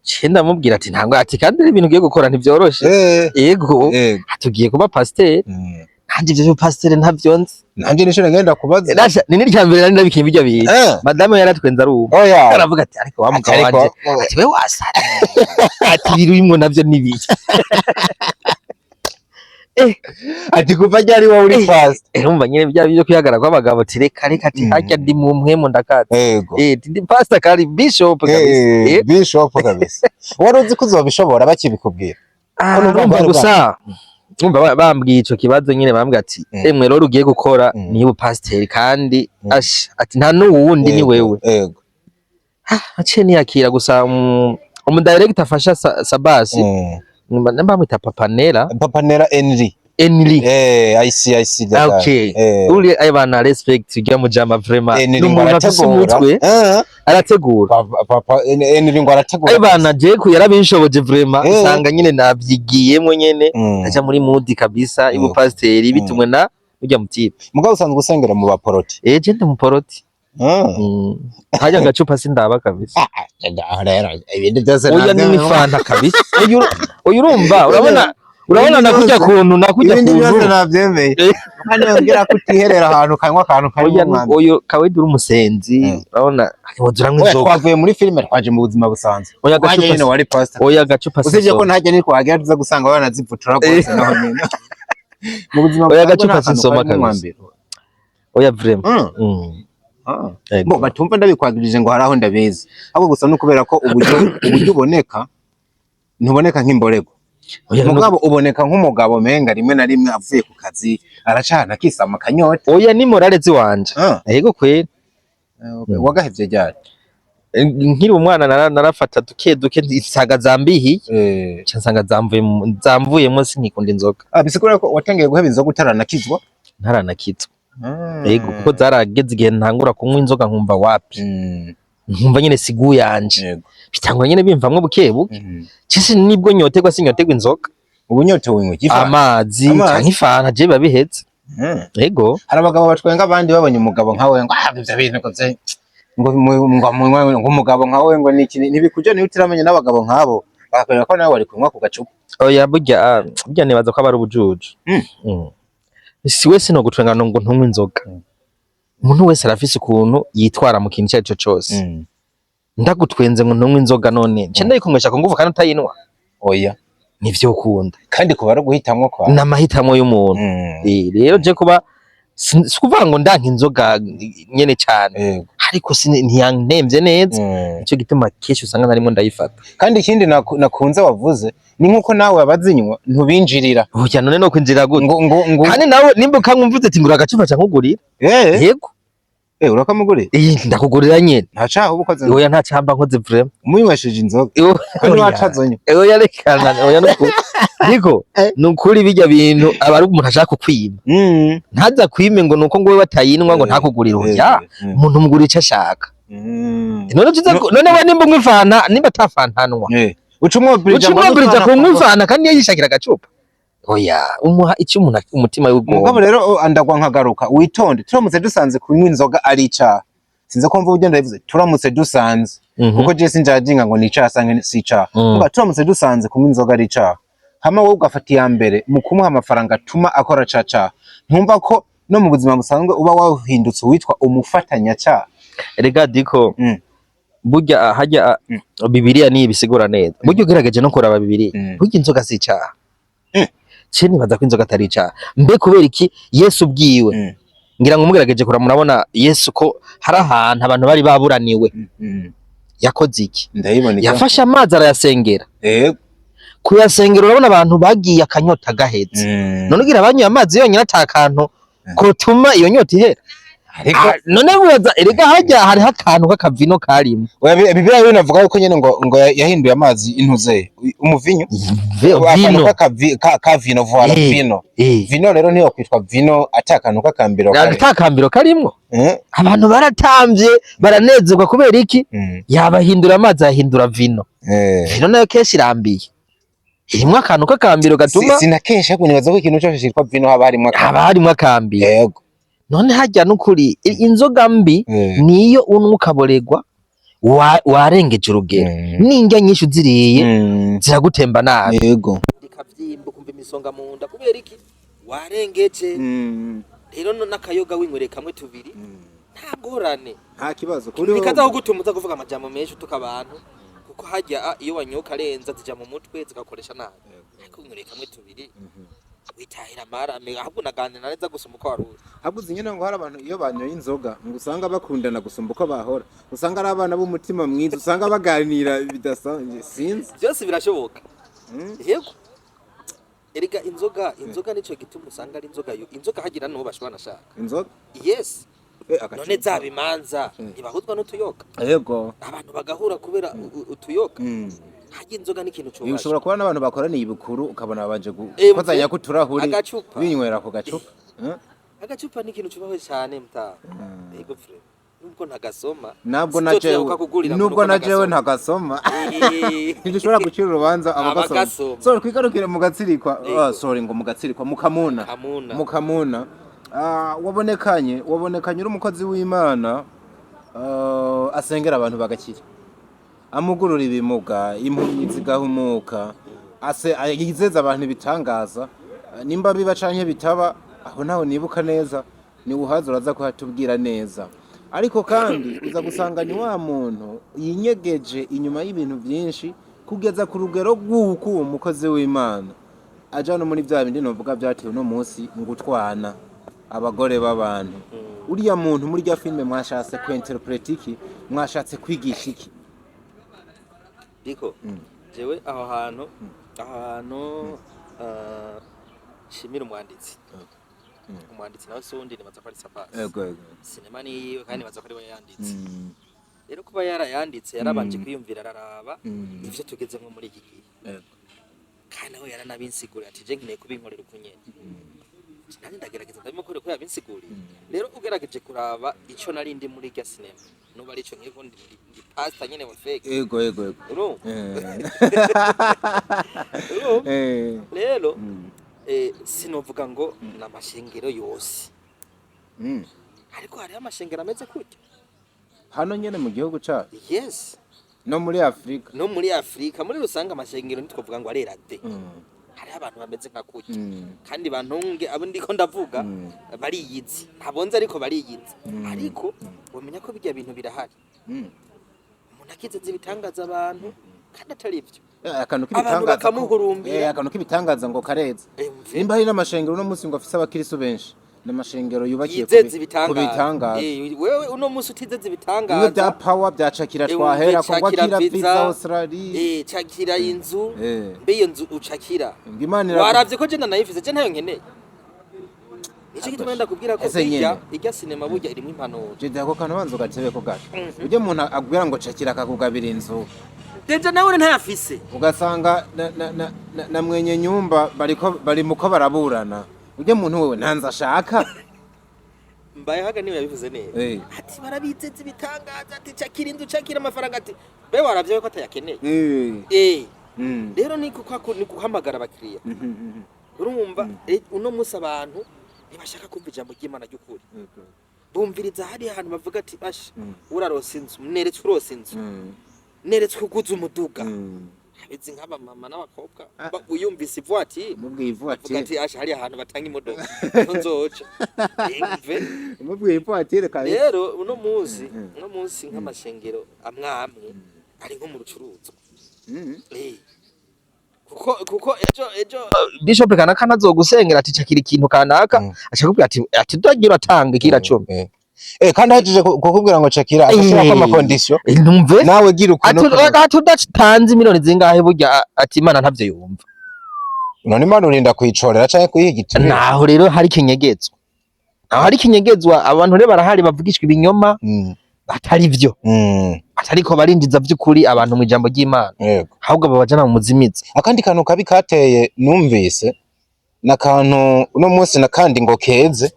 Ce ndamubwira ati ntabwo, ati kandi ibintu ugiye gukora ntivyoroshe. Yego. Atugiye kuba pasiteri. Nanjye ivyo pasiteri ntavyo nzi. Nanjye nico ngenda kubaza. Nasha, ni n'irya mbere nari ndabikinye ibyo bintu. Madame yaratwenze ari ubu. Oya. Aravuga ati ariko wa mugabo Ariko wanje, ati we wasara, ati birimwo navyo nibiki? Ati kuva ryari wowe uri pastor? Urumva nyene bya byo kwihagara kw'abagabo, ati reka reka, ati harya ndi mu mpwemu ndakatse. Ndi pastor kandi bishop kabisa. Bishop kabisa. Wari uzi ko uzobishobora bakibikubwira? Ah, Ko numva urumva bari gusa urumva bambwiye ico kibazo nyene, bambwiye ati emwe rero ugiye gukora ni ubupasiteri kandi asha, ati nta n'uwundi ni wewe. Aciye niyakira gusa umu director afasha Sabasi, bamwita Papanera. Papa Nera Henry. Enri. I see, I see the guy. Okay. Uri ayibana respect ujya mujama vraiment. Henry ni ngo umuntu afise arategura. umutwe, arategura. Papa Henry ngo arategura. Ayibana Jeku yarabinshoboje vraiment. Usanga nyine navyigiyemo nyene, ndaja muri mood kabisa y'ubupasiteri bitumwe na ujya mutipe. Mugabo usanzwe usengera mu baporoti? Je ndi umuporoti. Harya agacupa sindaba kabisa. Aho rero ibindi byose Oya, navyo- ni fanta kabisa. Oya, urumva, urabona Ibindi nakujya kuntu nakujya ibindi byose kuntu nabyemeye. Kandi wongera kutiherera ahantu kanywa akantu karimo Oya. umwanda. Oyo kawaida uri umusenzi. Urabona woza uranywa Oya, inzoga. twavuye muri filime twaje mu buzima busanzwe. Oya, Wajye agacupa nyine wari pastor. Oya, agacupa Usibye ko sinsoma. ntajya niko wagera tuza gusanga banazivutura rwose naho nyine. Mu buzima Oya, busanzwe agacupa nta kantu sinsoma karimo kabisa. umwambiro. Oya, vraiment. Ego. Bo batumva ndabikwagirije ngo hari aho ndabizi. Ahubwo gusa no kubera ko uburyo uboneka, ntuboneka nk'imborego. Oya, Mugabo uboneka nk'umugabo menga rimwe na rimwe avuye ku kazi aracana akisama akanyota. Oya, ni morale ziwanje. Yego kweri. Wagahevye ryari? Nkiri umwana narafata duke duke, nsaga zambihiye. Nca nsanga zamvuyemo, sinkikunda inzoga. Ah, bisigura ko watangiye guheba inzoga utaranakizwa? Ntaranakizwa. Yego, kuko zarageze igihe ntangura kunywa inzoga nkumva wapi, nkumva nyine sigu yanje. Bitangwa nyine bimvamwo buke buke. Cese nibwo nyoterwa, sinyoterwa inzoga. Ubu nyotewe inywa iki? Amazi. Amazi? Canke ifanta, je biba bihetse. Yego. Hari abagabo batwenga abandi babonye umugabo nkawe ngo ah, ivyo bintu ngo ngo umugabo nkawe ngo ni iki ntibikuja niba utiramenya n'abagabo nk'abo bakakwereka ko nawe wari kunywa ku gacupa. Oya, burya burya nibaza ko aba ari ubujuju. Si wese no gutwenga ngo ntunywe inzoga. Umuntu wese arafise ukuntu yitwara mu kintu icyo ari cyo cose. Ndagutwenze ngo ntunywe inzoga, none nce ndayikunywesha ku nguvu kandi utayinwa? Oya. Nivyo ukunda. Kandi kuba ari uguhitamwo kwawe. N'amahitamo y'umuntu. Rero je kuba si kuvuga ngo ndanka inzoga nyene cane. Ariko ntiyantemvye neza. Nico gituma kenshi usanga narimo ndayifata. Kandi ikindi nakunze wavuze ni nkuko nawe abazinywa ntubinjirira. Oya, none no kwinjira gute? Ngo Kandi nawe nimba ukamwumvuze ati ngura agacupa ca nkugurira. Yego. Urakamugurira? Eh, ndakugurira nyene. Nta caha uba ukoze. Oya, nta camba nkoze vraiment. Umunywesheje inzoga kandi wacazonywa. Oya, rekana, oya, nukuri niko nukuri bijya bintu aba ari umuntu ashaka kukwima. Ntaza kwime ngo nuko ngo we batayinwa ngo ntakugurire. Oya, umuntu umugurira icyo ashaka. None tuza none we nimba unywa ifanta, nimba atafantanwa, Uca umwobirija. uca umwumviriza kunywa ifanta kandi niyo yishakira agacupa. Oya, umuha icyo umuntu umutima Mugabo w'ugomba. rero ndagwa nkagaruka, witonde. Turamutse dusanze kunywa inzoga ari icaha, sinzi ko mvuga uburyo ndabivuze, turamutse dusanze, kuko je sinjajinga ngo ni icaha canke si icaha. Muga turamutse dusanze kunywa inzoga ari icaha, hama wowe ugafata iya mbere mu kumuha amafaranga atuma akora ca caha, ntumva ko no mu buzima busanzwe uba wahindutse uwitwa umufatanyacaha? Rega diko, burya hajya Bibiliya niyo ibisigura neza. Burya ugerageje no kuraba Bibiliya, burya inzoga si icaha. Ce nibaza ko inzoga atari icaha. Mbe kubera iki Yesu ubwiwe, ngira ngo mugerageje kuraba murabona Yesu ko hari ahantu abantu bari baburaniwe, yakoze iki? Ndayibona. Yafashe amazi arayasengera. Kuyasengera, urabona abantu bagiye akanyota gahetse. None ugira banyoye amazi yonyine ata kantu kotuma iyo nyota ihera? Ariko Ah, none wibaza erega hajya hariho akantu k'akavino karimo. Oya, Bibiliya yo inavuga yuko nyene ngo yahinduye amazi intuze umuvinyu. Akantu Vino. ka vino, voilà. Vino. Vino rero ntiyo kwitwa vino ata akantu k'akambiro kari. Ata kambiro karimwo. Abantu baratamvye baranezerwa kubera iki? Yabahindura amazi, ayahindura vino. Vino nayo kenshi irambiye, irimwo akantu k'akambiro gatuma Sina kenshi, ariko nibaza ko ikintu cyose cyitwa vino haba harimwo akantu. Haba harimwo akambiro. None hajya n'ukuri inzoga mbi niyo unywa ukaboregwa warengeje urugero, n'indya nyinshi uziriye ziragutemba nabi, ikavyimba, ukumva imisonga mu nda. Kubera iki? Warengeje. Rero no n'akayoga winywereye kamwe, tubiri, nta ngorane. Nta kibazo. Bikaza kugutuma uza kuvuga amajambo menshi utuka abantu, kuko hajya iyo wanyoka arenza zija mu mutwe zigakoresha nabi. Ariko winywereye kamwe, tubiri, witahira amarame, ahubwo unaganira neza gusoma uko wari uri. Habuze nyine ngo hari abantu iyo banyoye inzoga ngo usanga bakundana gusumba uko bahora, usanga ari abana b'umutima mwiza, usanga baganira bidasanzwe, sinzi. Byose birashoboka. Yego, erega inzoga nico gituma usanga ari inzoga inzoga hagira n'uwo bashobora nashaka. Inzoga? Yes. Agacupa. None zaba imanza ntibahuzwa n'utuyoga? Yego. Abantu bagahura kubera utuyoga. Harya inzoga n'ikintu Ibi cubashe. ushobora kubona n'abantu bakoraniye ibukuru ukabona babanje gukozanya ku turahuri, Agacupa. binywera ku gacupa. Agacupa ni ikintu cubahwe cyane mta. Yego frère, nubwo ntagasoma, Nabwo na sinzotera jewe kukakugurira ngo nubwo nuko na jewe ntagasoma. ntagasoma. Ntidushobora gucira urubanza abagasoma. Abagasoma. Sorry, twigarukire mu gatsirikwa. Yego. Ah, sorry, ngo mu gatsirikwa, mu Kamuna. Kamuna. Mu Kamuna. Ah, wabonekanye uri umukozi w'Imana, asengera abantu bagakira, amugurura ibimuga, impumyi zigahumuka, ase yizeza abantu ibitangaza. Ah, nimba biba canke bitaba aho naho nibuka neza, ni uhaza uraza kuhatubwira neza. Ariko kandi uza gusanga ni wa muntu yinyegeje inyuma y'ibintu byinshi kugeza ku rugero rw'uko uwo mukozi w'Imana aja no muri bya bindi novuga byatewe uno munsi ngo utwana abagore b'abantu. Uriya muntu muri rya filime mwashatse kwinterpreta iki? Mwashatse kwigisha iki? Diko, jewe aho hantu nshimira umwanditsi. Umwanditsi nawe si uwundi, nibaza ko ari Sabasi. Yego. Sinema ni yiwe kandi nibaza ko ari we yayanditse. Rero kuba yarayanditse, yarabanje kwiyumvira, araraba ivyo tugezemwo muri iki gihe. Kandi nawe yaranabinsiguriye ati je nkeneye kubinkorera uko nyene. Nanjye ndagerageza ndabimukorera uko yabinsiguriye. Rero ugerageje kuraba ico nari ndi muri irya sinema, nuba ari ico nkiko ndi pastor nyene wa fake. Yego. Urumva? Urumva? Rero sinovuga ngo ni amashengero yose, ariko hariho amashengero ameze kutya. Hano nyene mu gihugu cacu? Yes. No muri Afurika? No muri Afurika muri rusange amashengero ntitwavuga ngo arera de. Hariho abantu bameze nka kutya. Kandi bantunge abo ndiko ndavuga, bariyizi, ntabonze ariko bariyizi. Ariko wamenya ko bijya bintu birahari. Umuntu akizeza ibitangaza abantu kandi atari ibyo. Akantu Abantu k'ibitangaza bakamuhurumbira. Akantu k'ibitangaza ngo kareze. Mve. Nimba hari n'amashengero uno munsi ngo afise abakirisu benshi. N'amashengero yubakiye yizeza ku ibitangaza. bitangaza. Wewe uno munsi utizeza Bimwe ibitangaza bya power bya cakira twahera ko cakira akira visa, visa Australia. Cakira inzu. Mbe iyo nzu ucakira? Ngo Imana iragu- Waravye ko je nanayifize, je ntayo nkeneye. Nico gituma ndakubwira ko Ese irya nyene. irya sinema burya irimwo impanuro. Jide, ako kantu banza ugatebe ko gato. Ujye umuntu akubwira ngo cakira akakugabira inzu, Déjà nawe ntayafise. Ugasanga na mwenye nyumba bariko bari muko baraburana. Ujye muntu wewe ntanze ashaka. Mbaye haga niwe yabivuze neza. Ati barabizeza ibitangaza, ati cakira inzu, cakira amafaranga, ati be waravye ko atayakeneye. Rero ni guhamagara abakiriya. Urumva, uno munsi abantu ntibashaka kumva ijambo ry'Imana ry'ukuri. Bumviriza hariya hantu bavuga ati basha, urarose inzu, neretswe urose inzu, neretswe uguze umuduga. Abizi nk'abamama n'abakobwa, uyumvise ivuwatiri, Mubwiye ivuwatiri, avuga ati asha, hariya hantu batanga imodoka niho nzoca imve. Mubwiye ivuwatiri kabisa. Rero uno munsi nk'amashengero amwe amwe ari nko mu rucuruzwa. Kuko ejo bishop kanaka ntazogusengera ati cakira ikintu kanaka, ashakubwira ati utagira atanga ikira 10. Kandi ahejeje kukubwira ngo cakira, agashirako ama condition. Numve. Nawe gira ukuntu ati udatanze miliyoni zingahe burya, ati Imana ntavyo yumva. None Imana urinda kuyicorera canke kuyiha igiturire? Naho rero hari ikinyegezwa, naho hari ikinyegezwa. Abantu rero barahari bavugishwa ibinyoma atari vyo, atariko barinjiza vy'ukuri abantu mu ijambo ry'Imana, ahubwo babajana mu muzimizi. Akandi kantu kabi kateye numvise nakantu uno munsi nakandi ngo keze,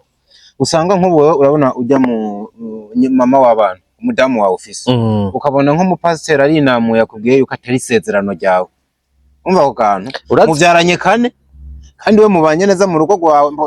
usanga nk'ubu wewe urabona ujya mu mama w'abana, umudamu wawe ufise, ukabona nk'umupasiteri arinamuye akubwiye yuko atari isezerano ryawe. Umva ako kantu. Muvyaranye kane kandi we mubanye neza mu rugo rwawe, mbo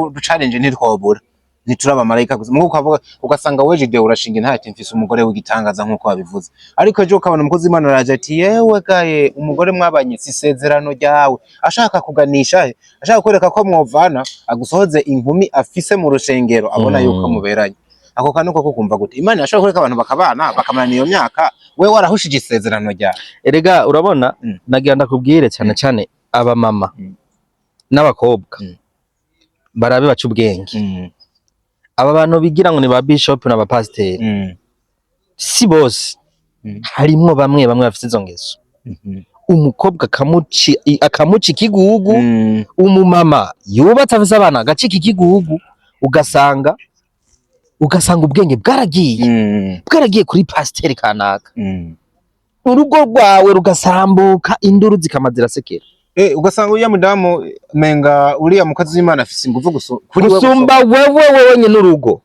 udu challenge ntitwobura, ntituraba marayika gusa. Mugo ukavuga ugasanga weje igihe urashinga intati mfise umugore w'igitangaza nk'uko wabivuze, ariko ejo ukabona umukozi w'Imana araje ati yewe gaye, umugore mwabanye si isezerano ryawe. Ashaka kuganisha he? Ashaka kwereka ko mwovana, agusohoze inkumi afise mu rushengero abona yuko muberanye. Ako kantu koko kumva gute? Imana irashobora kureka abantu bakabana bakamarana iyo myaka, we warahushije isezerano ryawe? Erega urabona, nagira ndakubwire cyane cyane abamama n'abakobwa, barabe baca ubwenge. Aba bantu bigira ngo ni ba bishop n'abapasiteri, si bose. Harimwo bamwe bamwe bafite izo ngeso. Umukobwa akamuca ikigugu, umumama yubatse afise abana agacika ikigugu, ugasanga ubwenge bwaragiye, bwaragiye kuri pasiteri kanaka. Urugo rwawe rugasambuka, induru zikama zirasekera. Ugasanga uriya mudamu menga uriya mukozi w'Imana afise inguvu kuri we. Gusumba wewe wenyine urugo.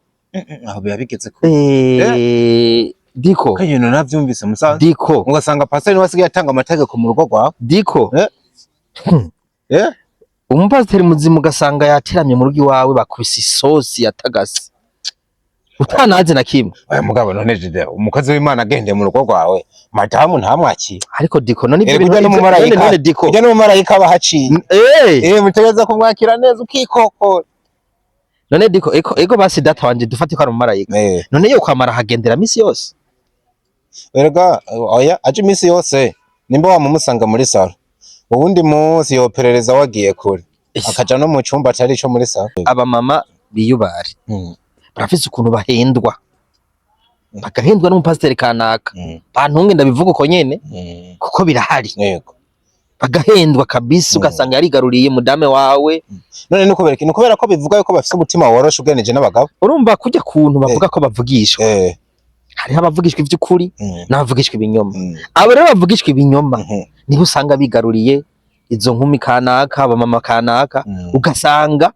Aho biba bigeze kure. Diko. Kandi ibintu navyumvise musaza. Diko. Ugasanga pasiteri niwe asigaye atanga amategeko mu rugo rwawe. Diko. Umupasiteri muzima ugasanga yateramye mu rugo iwawe, bakubise isosi yatagase utanazi na kimwe. Oya mugabo, none jide umukozi w'Imana agendeye mu rugo rwawe, madamu ntamwakira? Ariko Diko, none ibyo Erega bintu ujya n'umumarayika, none Diko, ujya n'umumarayika aba ahaciye. Mutegereza kumwakira neza ukikokora. None Diko, ego basi data wanje, dufate ko ari umumarayika. None yo kwamara hagendera misi yose? Erega oya, aje iminsi yose nimba wamumusanga muri salo, uwundi munsi yoperereza wagiye kure, akaja no mu cumba atari ico muri salo. Abamama biyubare. Barafise ukuntu bahendwa, bagahendwa n'umupasiteri kanaka. Bantunge ndabivuga uko nyene, kuko birahari. Bagahendwa kabisa, ugasanga yarigaruriye mudame wawe. None ni kubera iki? Ni kubera ko bivuga yuko bafise umutima woroshe ugeneje n'abagabo? Urumva kujya kuntu bavuga ko bavugishwa, hariho abavugishwa ivy'ukuri n'abavugishwa ibinyoma. Abo rero bavugishwa ibinyoma niho usanga bigaruriye izo nkumi kanaka, abamama kanaka, ugasanga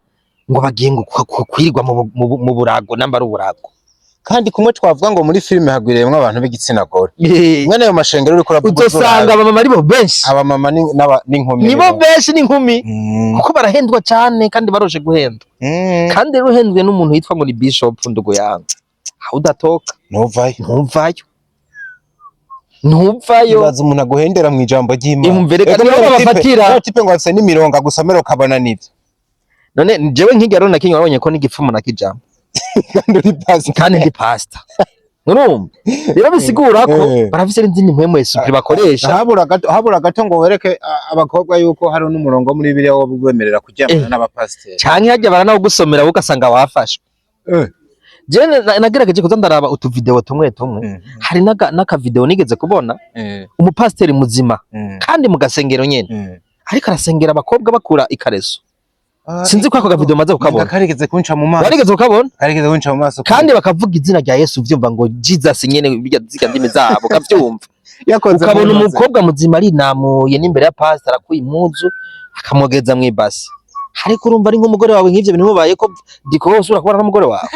ngo bagiye ngo kwirirwa mu burago, namba ari uburago. Kandi kumwe twavuga ngo muri filime hagwiriyemwo abantu b'igitsina gore, mwene ayo mashengero uriko uravuga, Uzosanga abamama aribo benshi. Abamama n'inkumi. Nibo benshi n'inkumi, kuko barahendwa cyane kandi baroshe guhendwa. Kandi rero uhendwe n'umuntu yitwa ngo ni bishop, ndugu yangu, aho udatoka. Ntuvayo. Ntuvayo, ntuvayo. Ibaza umuntu aguhendera mu ijambo ry'Imana. Imvere Ego, kandi niyo nibo bafatira. Niyo type ngo afise n'imirongo agusomera ukabona nivyo. None jewe nk'irya rero nakinye, wabonye ko n'igipfumu nakijambo. Kandi uri pastor. Kandi ndi pastor. Urumva rero, bisigura ko barafise n'izindi mpwemu esprit bakoresha. Habura gato ngo wereke abakobwa yuko hari n'umurongo muri Bibiliya wo bemerera kuryamana n'abapasiteri. Canke hajya baranawugusomera, wowe ugasanga wafashwe. Jewe nagerageje kuza ndaraba utuvideo tumwe tumwe. Hari n'akavideo nigeze kubona, umupasiteri muzima kandi mu gasengero nyene, ariko arasengera abakobwa bakura ikareso. Sinzi ko ako kavideo maze kukabona. Karigeze kunca mu maso. Warigeze kukabona? Karigeze kunca mu maso. Kandi bakavuga izina rya Yesu, uvyumva ngo Jesus nyene, birya zirya ndimi zabo ukavyumva. Yakoze Ukabona mu ntoze. umukobwa muzima arinamuye n'imbere ya pastor, arakuye impuzu akamwogeza mw'ibasi, ariko urumva ari nk'umugore wawe, nk'ivyo bintu bimubaye ko diko wose urakubona n'umugore wawe.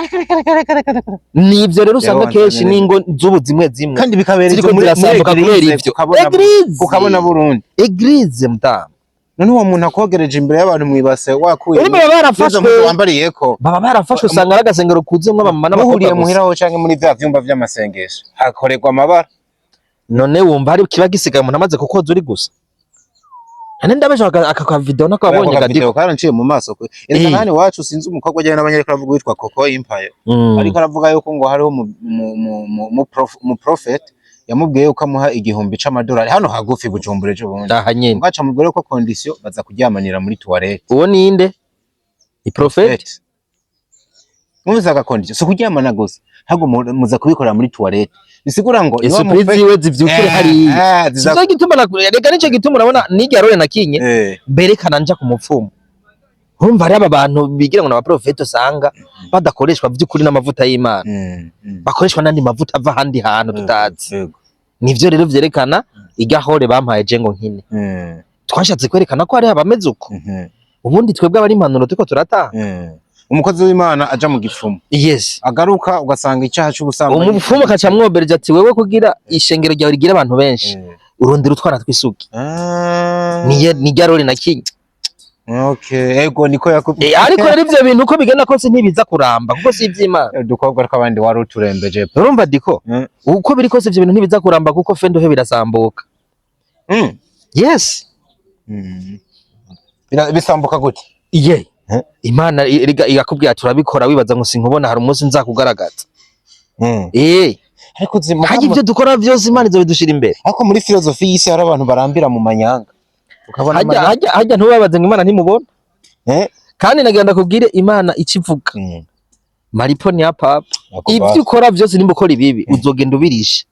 Nivyo rero usanga Yewe, kenshi neza. n'ingo z'ubu zimwe zimwe Kandi bikabera ziriko ivyo muri zirasambuka kubera église, ivyo. ukabona Église. Ukabona Burundi. Église, mutamu. None uwo muntu akogereje imbere y'abantu mwibase wakuye Urimo baba barafashwe. izo mpuzu wambariyeko. Baba barafashwe, usanga ari agasengero kuzuyemwo abamama n'abakobwa Muhuriye gusa. muhiraho canke muri vya vyumba vy'amasengesho hakorerwa amabara. None wumva hari kiba gisigaye umuntu amaze kukoza uri gusa? None ndabesha aka ka video nako wabonye Ako gadiko? video karanciye mu maso. Erega hano iwacu sinzi umukobwa ajyanye n'abanyarwanda aravuga witwa Koko Empire, ariko aravuga yuko ngo hariho mu prophet yamubwiye yuko amuha 1000 c'amadolari hano hagufi Bujumbura ejo bundi. Aha nyene. Ngaca mubwire ko condition baza kuryamanira muri toilette. Uwo ninde i prophet? Mwumvise aka condition? Si kuryamana gusa, ahubwo muza kubikorera muri toilette, bisigura ngo niba Surprise ziwe zivyukire hariya. Sizo gituma rega nico gituma urabona nirya role nakinye berekana nja ku mupfumu. Urumva hariho aba bantu bigira ngo n'abaprofeti, usanga badakoreshwa vy'ukuri n'amavuta y'Imana, bakoreshwa n'andi mavuta ava ahandi hantu tutazi. Nivyo rero vyerekana igahore bampaye je ngo nkine. Twashatse kwerekana ko hariho abameze uko. Ubundi twebwe abari impanuro turiko turatanga. Umukozi w'Imana aja mu gipfumu, agaruka ugasanga icyaha c'ubusambanyi. Umupfumu akaca amwobereje ati: "Wewe kugira ishengero ryawe rigira abantu benshi, urondera utwana tw'isugi." Niye nirya role nakinye. Okay, ego niko yakubwiye. Ariko rero ivyo bintu uko bigenda kose ntibiza kuramba, kuko si ivy'Imana. Udukobwa tw'abandi wari uturembeje. Urumva diko, uko biri kose ivyo bintu ntibiza kuramba, kuko fendohe birasambuka. Yes. Bisambuka gute? Iye. Eh? Imana igakubwira turabikora, wibaza ngo sinkubona, hari umunsi nzakugaragaza. Ariko Harya ivyo dukora vyose Imana izobidushira imbere. Ariko muri filozofi y'isi hari abantu barambira mu manyanga, ukabona Harya harya ntubabaze ngo Imana ntimubona. Kandi nagira ndakubwire Imana ikivuga. Malipo ni ya papa. Ako Ivyo ukora vyose, nimba ukora ibibi, uzogenda ubirisha.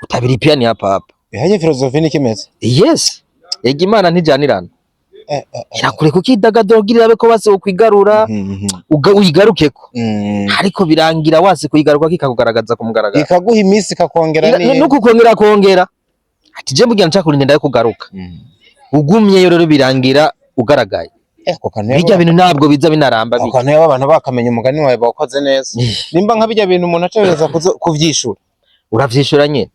Utabiripia ni ya papa. Harya filozofi ni kimeze. Yes. Ega Imana ntijanirana. Irakureka ukidagadura kugira irabe ko base ukwigarura, uyigarukeko. Ariko birangira wase kuyigaruka kikakugaragaza ku mugaragaro. Ikaguha iminsi ikakongera Nuko ukongera kongera. Ati je mugira nshaka kurinda kugaruka. Ugumyeyo rero birangira ugaragaye. Ako kantu Bijya bintu ntabwo biza binaramba ako bijya. kantu yaba abantu bakamenya umugani wawe bawukoze neza. Nimba nka bijya bintu umuntu ategereza kuvyishura. Uravyishura nyene.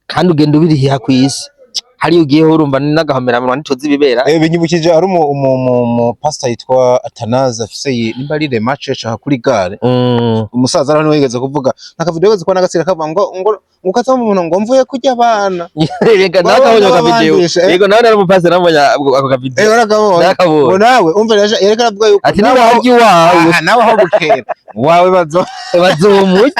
Kandi ugenda ubirihiha kw'isi. Hariyo ugiye urumva n'agahomeramwa ntituzi ibibera. Binyibukije hari umu pastor yitwa Atanaze afise nimba ari Rema Church aha kuri gare. Umusaza araho niwe yigeze kuvuga nakavideo yigeze kubona agasira kavuga ngo ukazamo umuntu ngo mvuye kurya abana. Reka nakabonye ako kavideo. Babandisha, eh. Yego, nawe nari umupasiteri namubonye ako kavideo. Waragabonye. Nakabonye. Ngo nawe umva yariko aravuga yuko Ati nawe niba harya iwawe Aha, nawe aho bukera wawe bazo bazomurya.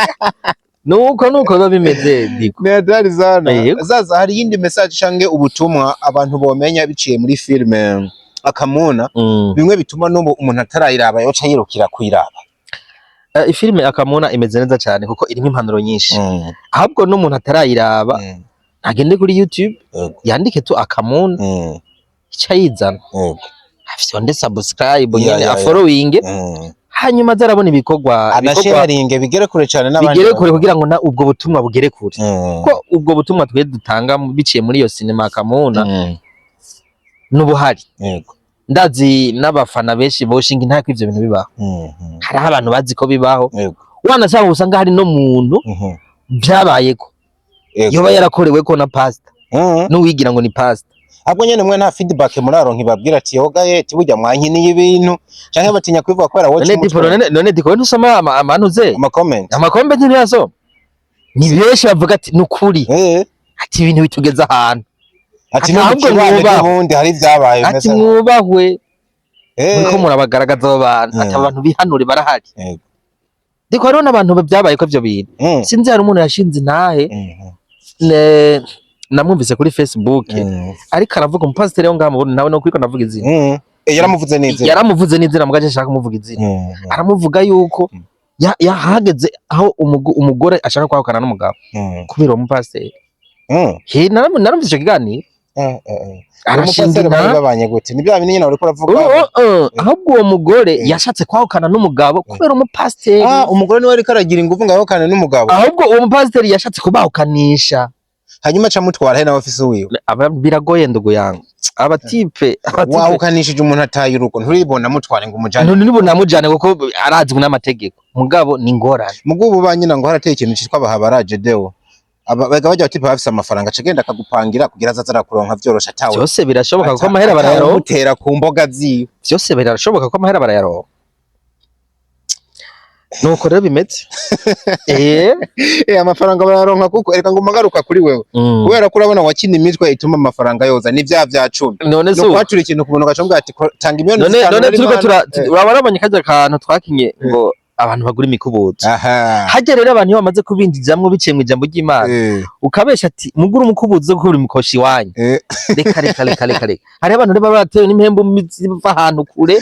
Nuko biba bimeze diko. Ni hatari sana. Yego. Sasa hari iyindi message canke ubutumwa abantu bomenya biciye muri filme Akamuna, bimwe bituma n'ubu umuntu atarayiraba yoca yirukira kuyiraba? Ifilime Akamuna imeze neza cyane kuko irimo impanuro nyinshi. Ahubwo n'umuntu atarayiraba ntagende kuri YouTube, yandike tu Akamuna, ica yizana. Afyonde subscribe nyene, afollowing, hanyuma aze arabona ibikorwa anasharinge bigere kure cyane n'abandi. Bigere kure kugira ngo na ubwo butumwa bugere kure. Ko ubwo butumwa twe dutanga biciye muri iyo sinema Akamuna n'ubuhari. Ndazi n'abafana benshi boshinga intako ivyo bintu bibaho. Hariho abantu bazi ko bibaho. Wanasanga usanga hari no muntu byabayeko, yoba yarakorewe ko na pastor n'uwigira ngo ni pastor. Ahubwo nyene mwe nta feedback muraronka ibabwira ati yoga ye burya mwankiniye ibintu, canke batinya kubivuga kubera wowe? None Dipo, none Diko, ntusoma amanuze ama comment? Ama comment ntiyasoma. Ni benshi bavuga ati nukuri, ati ibintu bitugeza ahantu. Ati Ati no mu ahubwo kibano mwubahwe. n'ubundi hari ibyabaye Ati bimeze mwubahwe, muriko murabagaragaza abo bantu. Ati abantu bihanure barahari. Ndiko hariho n'abantu byabaye ko ivyo bintu. Sinzi, hari umuntu yashinze intahe, namwumvise kuri Facebook, ariko aravuga umupasiteri wo ngaha mu Burundi, nawe no kwiko ndavuga izina. Yaramuvuze neza. Yaramuvuze n'izina, mugaje ashaka kumuvuga izina. Aramuvuga yuko yahageze aho umugore ashaka kwahukana n'umugabo kubera uwo mupasiteri. He, narumvise ico kiganiro. Arashinga Umupasiteri bari intahe. babanye gute? Ni bya bindi nyine uriko uravuga. Ahubwo uwo mugore yashatse kwahukana n'umugabo kubera umupasiteri. Ah, umugore niwe ariko aragira ingufu ngo ahukane n'umugabo. Ahubwo uwo mupasiteri yashatse kubahukanisha. Hanyuma aca amutwara he nawe afise uwiwe? Biragoye, ndugu yangu, abatipe. Wahukanishije umuntu ataye urugo, nturibona amutware ngo umujane? None nibona namujane kuko arazwi n'amategeko, mugabo ni ingorane. Mugo ubu banyina ngo harateye ikintu citwa abahabaraje deo. Aba bajya batipa bafise amafaranga, aca agenda akagupangira kugira azaze arakuronka vyoroshe atawe. Byose birashoboka kuko amahera barayaronka. Atawumutera ku mboga ziwe. Byose birashoboka kuko amahera barayaronka. Nuko rero bimeze. Amafaranga barayaronka, kuko reka ngo magaruka kuri wewe, kubera ko urabona wakina imitwe ituma amafaranga yoza ni vya 10. None se no kwatura ikintu ku muntu ugaca ati: "Tanga imiliyoni none 5." None nari turiko Imana." uraba warabonye karya kantu twakinye ngo abantu bagura imikubuzo? Aha. Harya rero abantu iyo bamaze kubinjizamwo biciye mu ijambo ry'Imana, ukabesha ati mugure umukubuzo wo gukura imikoshi iwanyu. Reka reka reka reka reka, hariho abantu rero baba baratewe n'impembu ziva ahantu kure,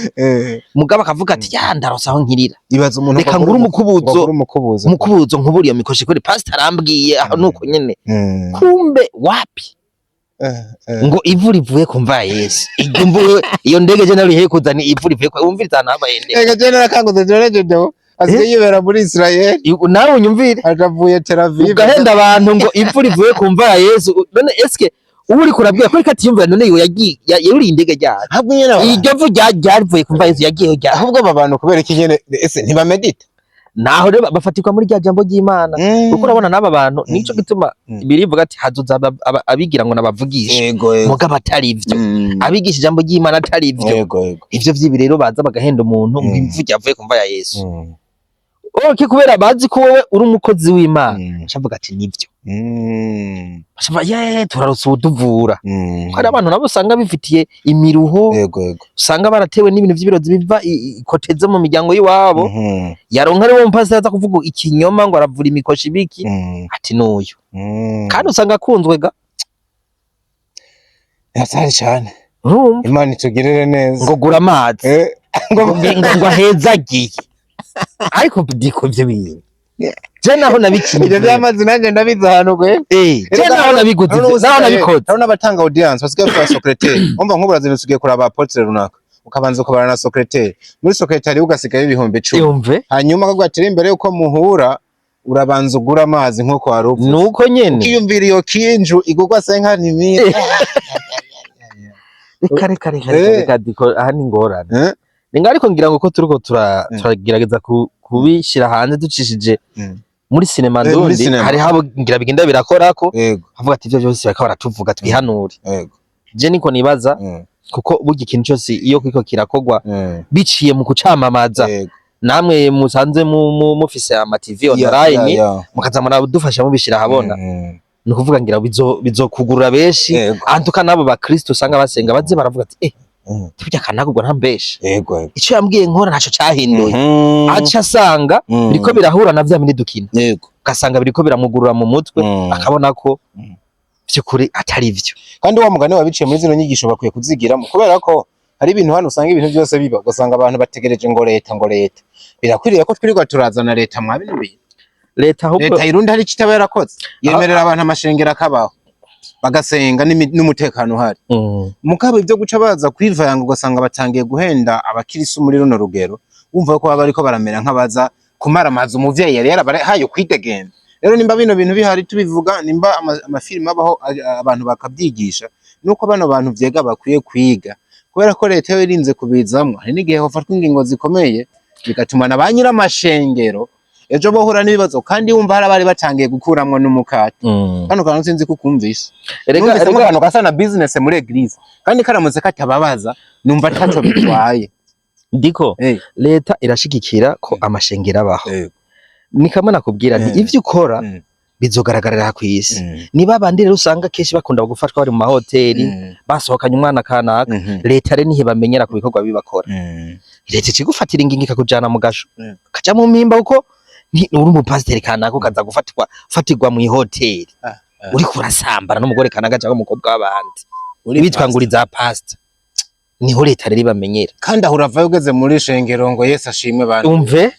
mugabo akavuga ati: "Ya, ndaronse aho nkirira." Ibaza umuntu Reka ngure umukubuzo. Ngure umukubuzo. Umukubuzo nkubura iyo mikoshi kuri pastor arambwiye aho, nuko nyene. Kumbe wapi? Ngo ivu rivuye ku mva ya Yesu, iryo mvu, iyo ndege je nari kuzana ivu rivuye ku, wumviriza ahantu habaye indege. Ega je narakanguze jone deo asigaye yibera muri Israel. Nawe unyumvire. Ajavuye Tel Aviv. Ugahenda abantu ngo ivu rivuye ku mva ya Yesu. None eske ubu uriko urabwira ko reka atiyumvira? None iyo yagiye yuriye indege ryari? Ahubwo nyene Iryo vu ryarivuye ku mva ya Yesu yagiyeho ryari? Ahubwo aba bantu kubera iki nyene ese ntibamedita? Naho rero bafatirwa muri rya jambo ry'Imana, kuko urabona n'aba bantu, nico gituma birivuga ati hazoza abigira ngo nabavugisha, yego yego mugabo atari ivyo, abigisha ijambo ry'Imana atari ivyo. yego yego Ivyo vyibi rero baza bagahenda umuntu ngo ivu ryavuye ku mva ya Yesu. Okay, kubera bazi ko wowe uri umukozi w'Imana, acavuga ati nivyo. Bacavuga: "Ye, turarose uwutuvura." Hari abantu nabo usanga bifitiye imiruho, yego yego usanga baratewe n'ibintu vy'ibirozi biva ikoteze mu miryango y'iwabo. Yaronka ari wo mupasiteri aza kuvuga ikinyoma ngo aravura imikoshi ibiki, ati n'uyu. Kandi usanga akunzwe ga. Hatari cyane. Urumva? Imana itugirire neza. Ngo gura amazi, ngo ahezagiye, ariko diko ivyo bintu je naho nabikinye. Ibyo by'amazi nanjye ndabizi ahantu gwe. Je naho nabiguze ivyo, naho nabikoze. Hari n'abatanga audience basigaye bakora secrétaire. Umva, nk'ubu urazindutse ugiye kuraba apôtre runaka, ukabanza ukabana na secrétaire, muri secrétaire ugasigayo 10,000. Yumve. Hanyuma akaguha ati: "Imbere yuko muhura urabanza ugura amazi nk'uko wari uvuze." Nuko nyene. Ukiyumvira iyo kinju igurwa 50 000. Reka reka reka reka. Reka diko, aha ni ingorane. Ninga ariko ngira ngo ko turiko turagerageza kubishira hanze ducishije muri sinema Muri ndundi, sinema. hariho abo ngira bigenda birakorako, avuga ati ivyo byose bariko baratuvuga, twihanure. Je niko nibaza, kuko burya ikintu cyose iyo kiriko kirakogwa biciye mu kucamamaza, namwe musanze mufise ama TV online, mukaza muradufasha mubishira ahabona, ni ukuvuga ngira bizokugurura benshi. Antuka n'abo bakristo usanga basenga baze baravuga ati: "Eh, burya kanaka ntambeshe, yego yego ico yambwiye nkora ntaco cahinduye." Aca asanga biriko birahura na vya bindi dukina, ugasanga biriko biramugurura mu mutwe, akabona ko vy'ukuri atari vyo. Kandi wa mugani wabiciye muri zino nyigisho bakwiye kuzigiramo, kubera ko hari ibintu hano usanga ibintu byose biba, ugasanga abantu bategereje ngo leta, ngo leta. Birakwiriye ko twirirwa turazana leta mwa bino bintu? Leta ahubwo Leta irundi hari icyo itaba yarakoze, yemerera abantu amashengero akabaho, bagasenga n'umutekano uhari. Mugabo ibyo guca baza kwivanga, ugasanga batangiye guhenda abakirisu muri runo rugero, wumva ko baba bariko baramera nk'abaza kumaramaza umuvyeyi yari yarabahaye ukwidegemba. Rero nimba bino bintu bihari tubivuga, nimba amafilimi abaho, abantu bakabyigisha, nuko bano bantu vyega bakwiye kwiga, kubera ko leta yo irinze kubizamwo, hari n'igihe hofatwa ingingo zikomeye bigatuma na ba nyir'amashengero ejo bohura n'ibibazo, kandi wumva hari abari batangiye gukuramwo n'umukate. Kano kantu sinzi ko ukumvise. Erega Numvise erega akantu gasa na business muri église, kandi karamutse katababaza numva ataco bitwaye. Ndiko leta irashigikira ko amashengero abaho. Ni kamwe nakubwira nti ivyo ukora bizogaragarira kw'isi. Niba abandi rero usanga kenshi bakunda gufatwa bari mu mahoteli, basohokanye umwana kanaka, leta rero nihe bamenyera ku bikorwa bibakora. Leta ikigufatira ingingo ikakujana mu gasho, kaja mu mpimba, kuko Uri umupasiteri kanaka, ukaza gufatirwa fatirwa mu ihoteli uriko urasambana n'umugore kanaka cyangwa umukobwa w'abandi, Uri witwa ngo uri za pastor, niho leta rero ibamenyera. Kandi aho uravayo ugeze muri shengero ngo Yesu ashimwe bantu. Umve,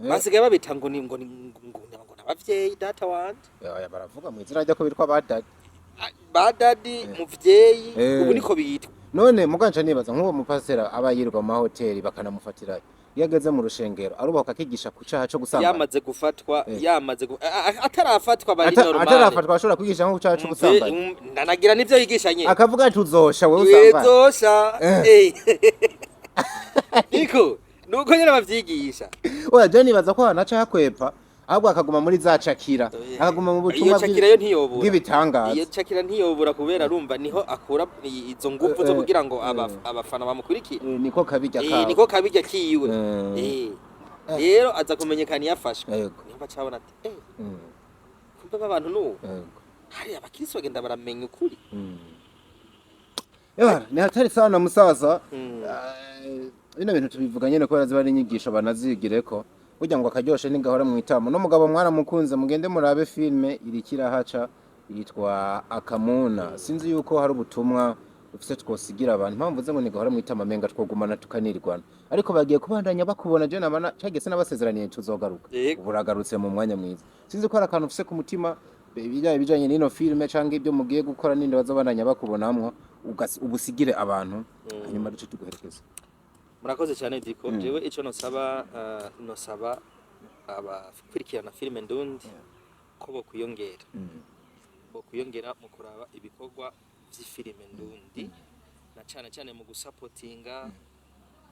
basigaye babita ngo n'abavyeyi, data wanje. Oya, baravuga mu izina ryo ko bitwa ba daddy. Ba daddy, muvyeyi. Ubu niko bitwa. None muganje nibaza nk'uwo mupasiteri aba yirirwa mu mahoteli bakanamufatira, iyo ageze mu rushengero arubaka akigisha ku caha co gusambana? Yamaze gufatwa, yamaze atarafatwa bari normal. Atarafatwa ashobora kwigisha nko ku caha co gusambana? Ndanagira nivyo yigisha nyene. Akavuga ati uzosha wewe usambana. Wezosha. Niko nuko nyene bavyigisha. Oya, je nibaza ko hanaca hakwepa, ahubwo akaguma muri za cakira, akaguma mu Iyo butumwa cakira yo ntiyobura. bw'ibitangaza. Iyo cakira ntiyobura, kubera arumva niho akura izo nguvu zo kugira ngo abafana bamukurikire. Niko kabirya kawe. Niko kabirya kiwe. Rero aza kumenyekana iyo afashwe, niho bacabona ati kumbe aba bantu nubu hari abakristo bagenda baramenya ukuri. Ewa, ni hatari sana musaza. Bino bintu tubivuga nyene kubera ziba ari inyigisho, banazigireko. Burya ngo akaryoshe ntigahora mu itamo. No mugabo mwaramukunze, mugende murabe filme iriko irahaca yitwa Akamuna. Sinzi yuko hari ubutumwa ufise twosigira abantu. Impamvu mvuze ngo ntigahora mu itama, menga twogumana tukanirwana. Ariko bagiye kubandanya bakubona, je nabana cagese nabasezeraniye tuzogaruka. Yego. Ubu uragarutse mu mwanya mwiza. Sinzi ko hari akantu ufise ku mutima bijanye n'ino filme canke ibyo mugiye gukora ninde bazobandanya bakubonamwo, ubusigire abantu, hanyuma duce tuguherekeza. Murakoze cyane Diko. Jewe ico nosaba, nosaba abakurikirana filime ndundi ko bokwiyongera mu kuraba ibikorwa vy'ifilime ndundi, na cane cane mu gusapotinga,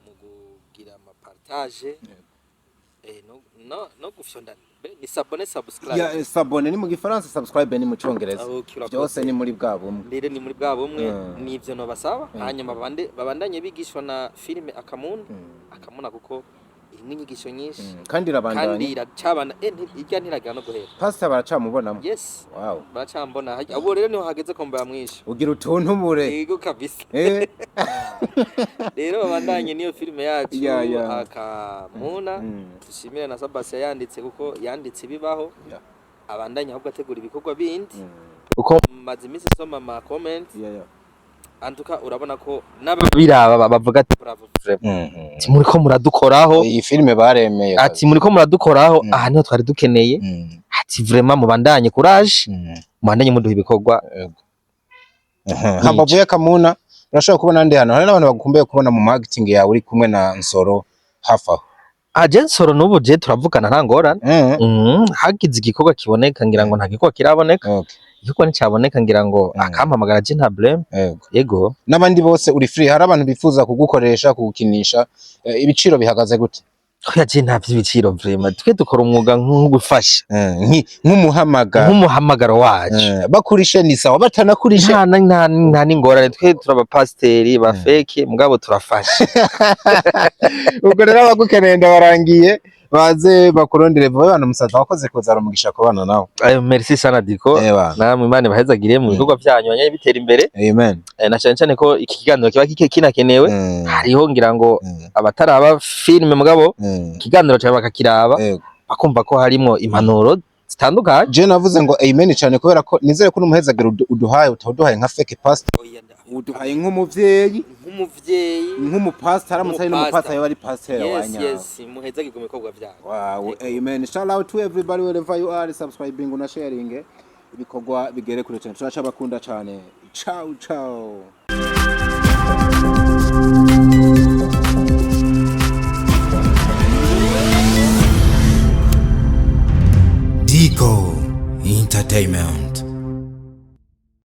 mu kugira ama partage, no gufyonda ni s'abonner, subscribe. Ya, s'abonner ni mu gifaransa, subscribe ni mu congereza. Ah, okay, urakoze. Byose ni muri bwa bumwe. Rero ni muri bwa bumwe. Nivyo nobasaba, hanyuma babandanye bigishwa na filime Akamuna, Akamuna, kuko irimwo inyigisho nyinshi. Kandi irabandanya. Kandi iracabana, irya ntiragira no guhera. Pastor baracamubonamo? Yes. Wow. Baracambona. Ubu rero niho hageze ko mbamwisha. Ugira utuntumure. Yego kabisa. Rero babandanye niyo filime yacu Akamuna. Dushimire na Sabasi yanditse, kuko yanditse ibibaho. Abandanye ahubwo ategura ibikorwa bindi. Uko maze iminsi nsoma ama comment, antuka urabona ko n'ababiraba bavuga ati bravo vraiment, ati muriko muradukoraho. Iyi filime baremeye. Ati muriko muradukoraho, aha niho twari dukeneye. Ati vraiment mubandanye, courage, mubandanye muduha ibikorwa. Hambavu y'Akamuna urashobora kubona ndi hano hari n'abantu bagukumbuye kubona mu marketing yawe uri kumwe na Nsoro hafi aho. Aje Nsoro n'ubu je turavugana, nta ngorane. Hagize igikorwa kiboneka, ngira ngo nta gikorwa kiraboneka. Igikorwa nticaboneka, ngira ngo akampamagara, je nta blame. Yego. N'abandi bose uri free, hari abantu bifuza kugukoresha, kugukinisha, ibiciro bihagaze gute? Oya, je nta vy'ibiciro vraiment, twe dukora umwuga nk'ugufasha. Nk'umuhamagaro. Nk'umuhamagaro wacu. Bakurishe ni sawa, batanakurishe. Nta n'ingorane, twe turabapasiteri ba fake, mugabo turafasha. Ubwo rero abagukeneye ndabarangiye, baze bakurondere vuba. Bana umusaza wakoze kuzara umugisha kubana nawe. Ayo, merci sana Diko. Eba. Namwe Imana ibahezagire mu bikorwa vyanyu, banyanye bitera imbere. Amen. Na cyane cyane ko iki kiganiro kiba kinakenewe. Hariho ngira ngo abataraba filime, mugabo ikiganiro cyawe bakakiraba, bakumva ko harimwo impanuro zitandukanye. Je navuze ngo amen cyane kubera ko nizere ko n'umuhezagiro uduhaye utawuduhaye nka fake pastor, uduhaye nk'umuvyeyi, nk'umuvyeyi, nk'umupastor, aramutse ari n'umupastor Nk'umupastor. yaba ari pastor wa Yes. nyawe. Yes, muhezagirwe mu bikorwa vyanyu. Wow, amen. Shout out to everybody wherever you are subscribing na sharing. Ibikorwa bigere kure cyane. Turacabakunda cyane. Ciao ciao. Dico Entertainment.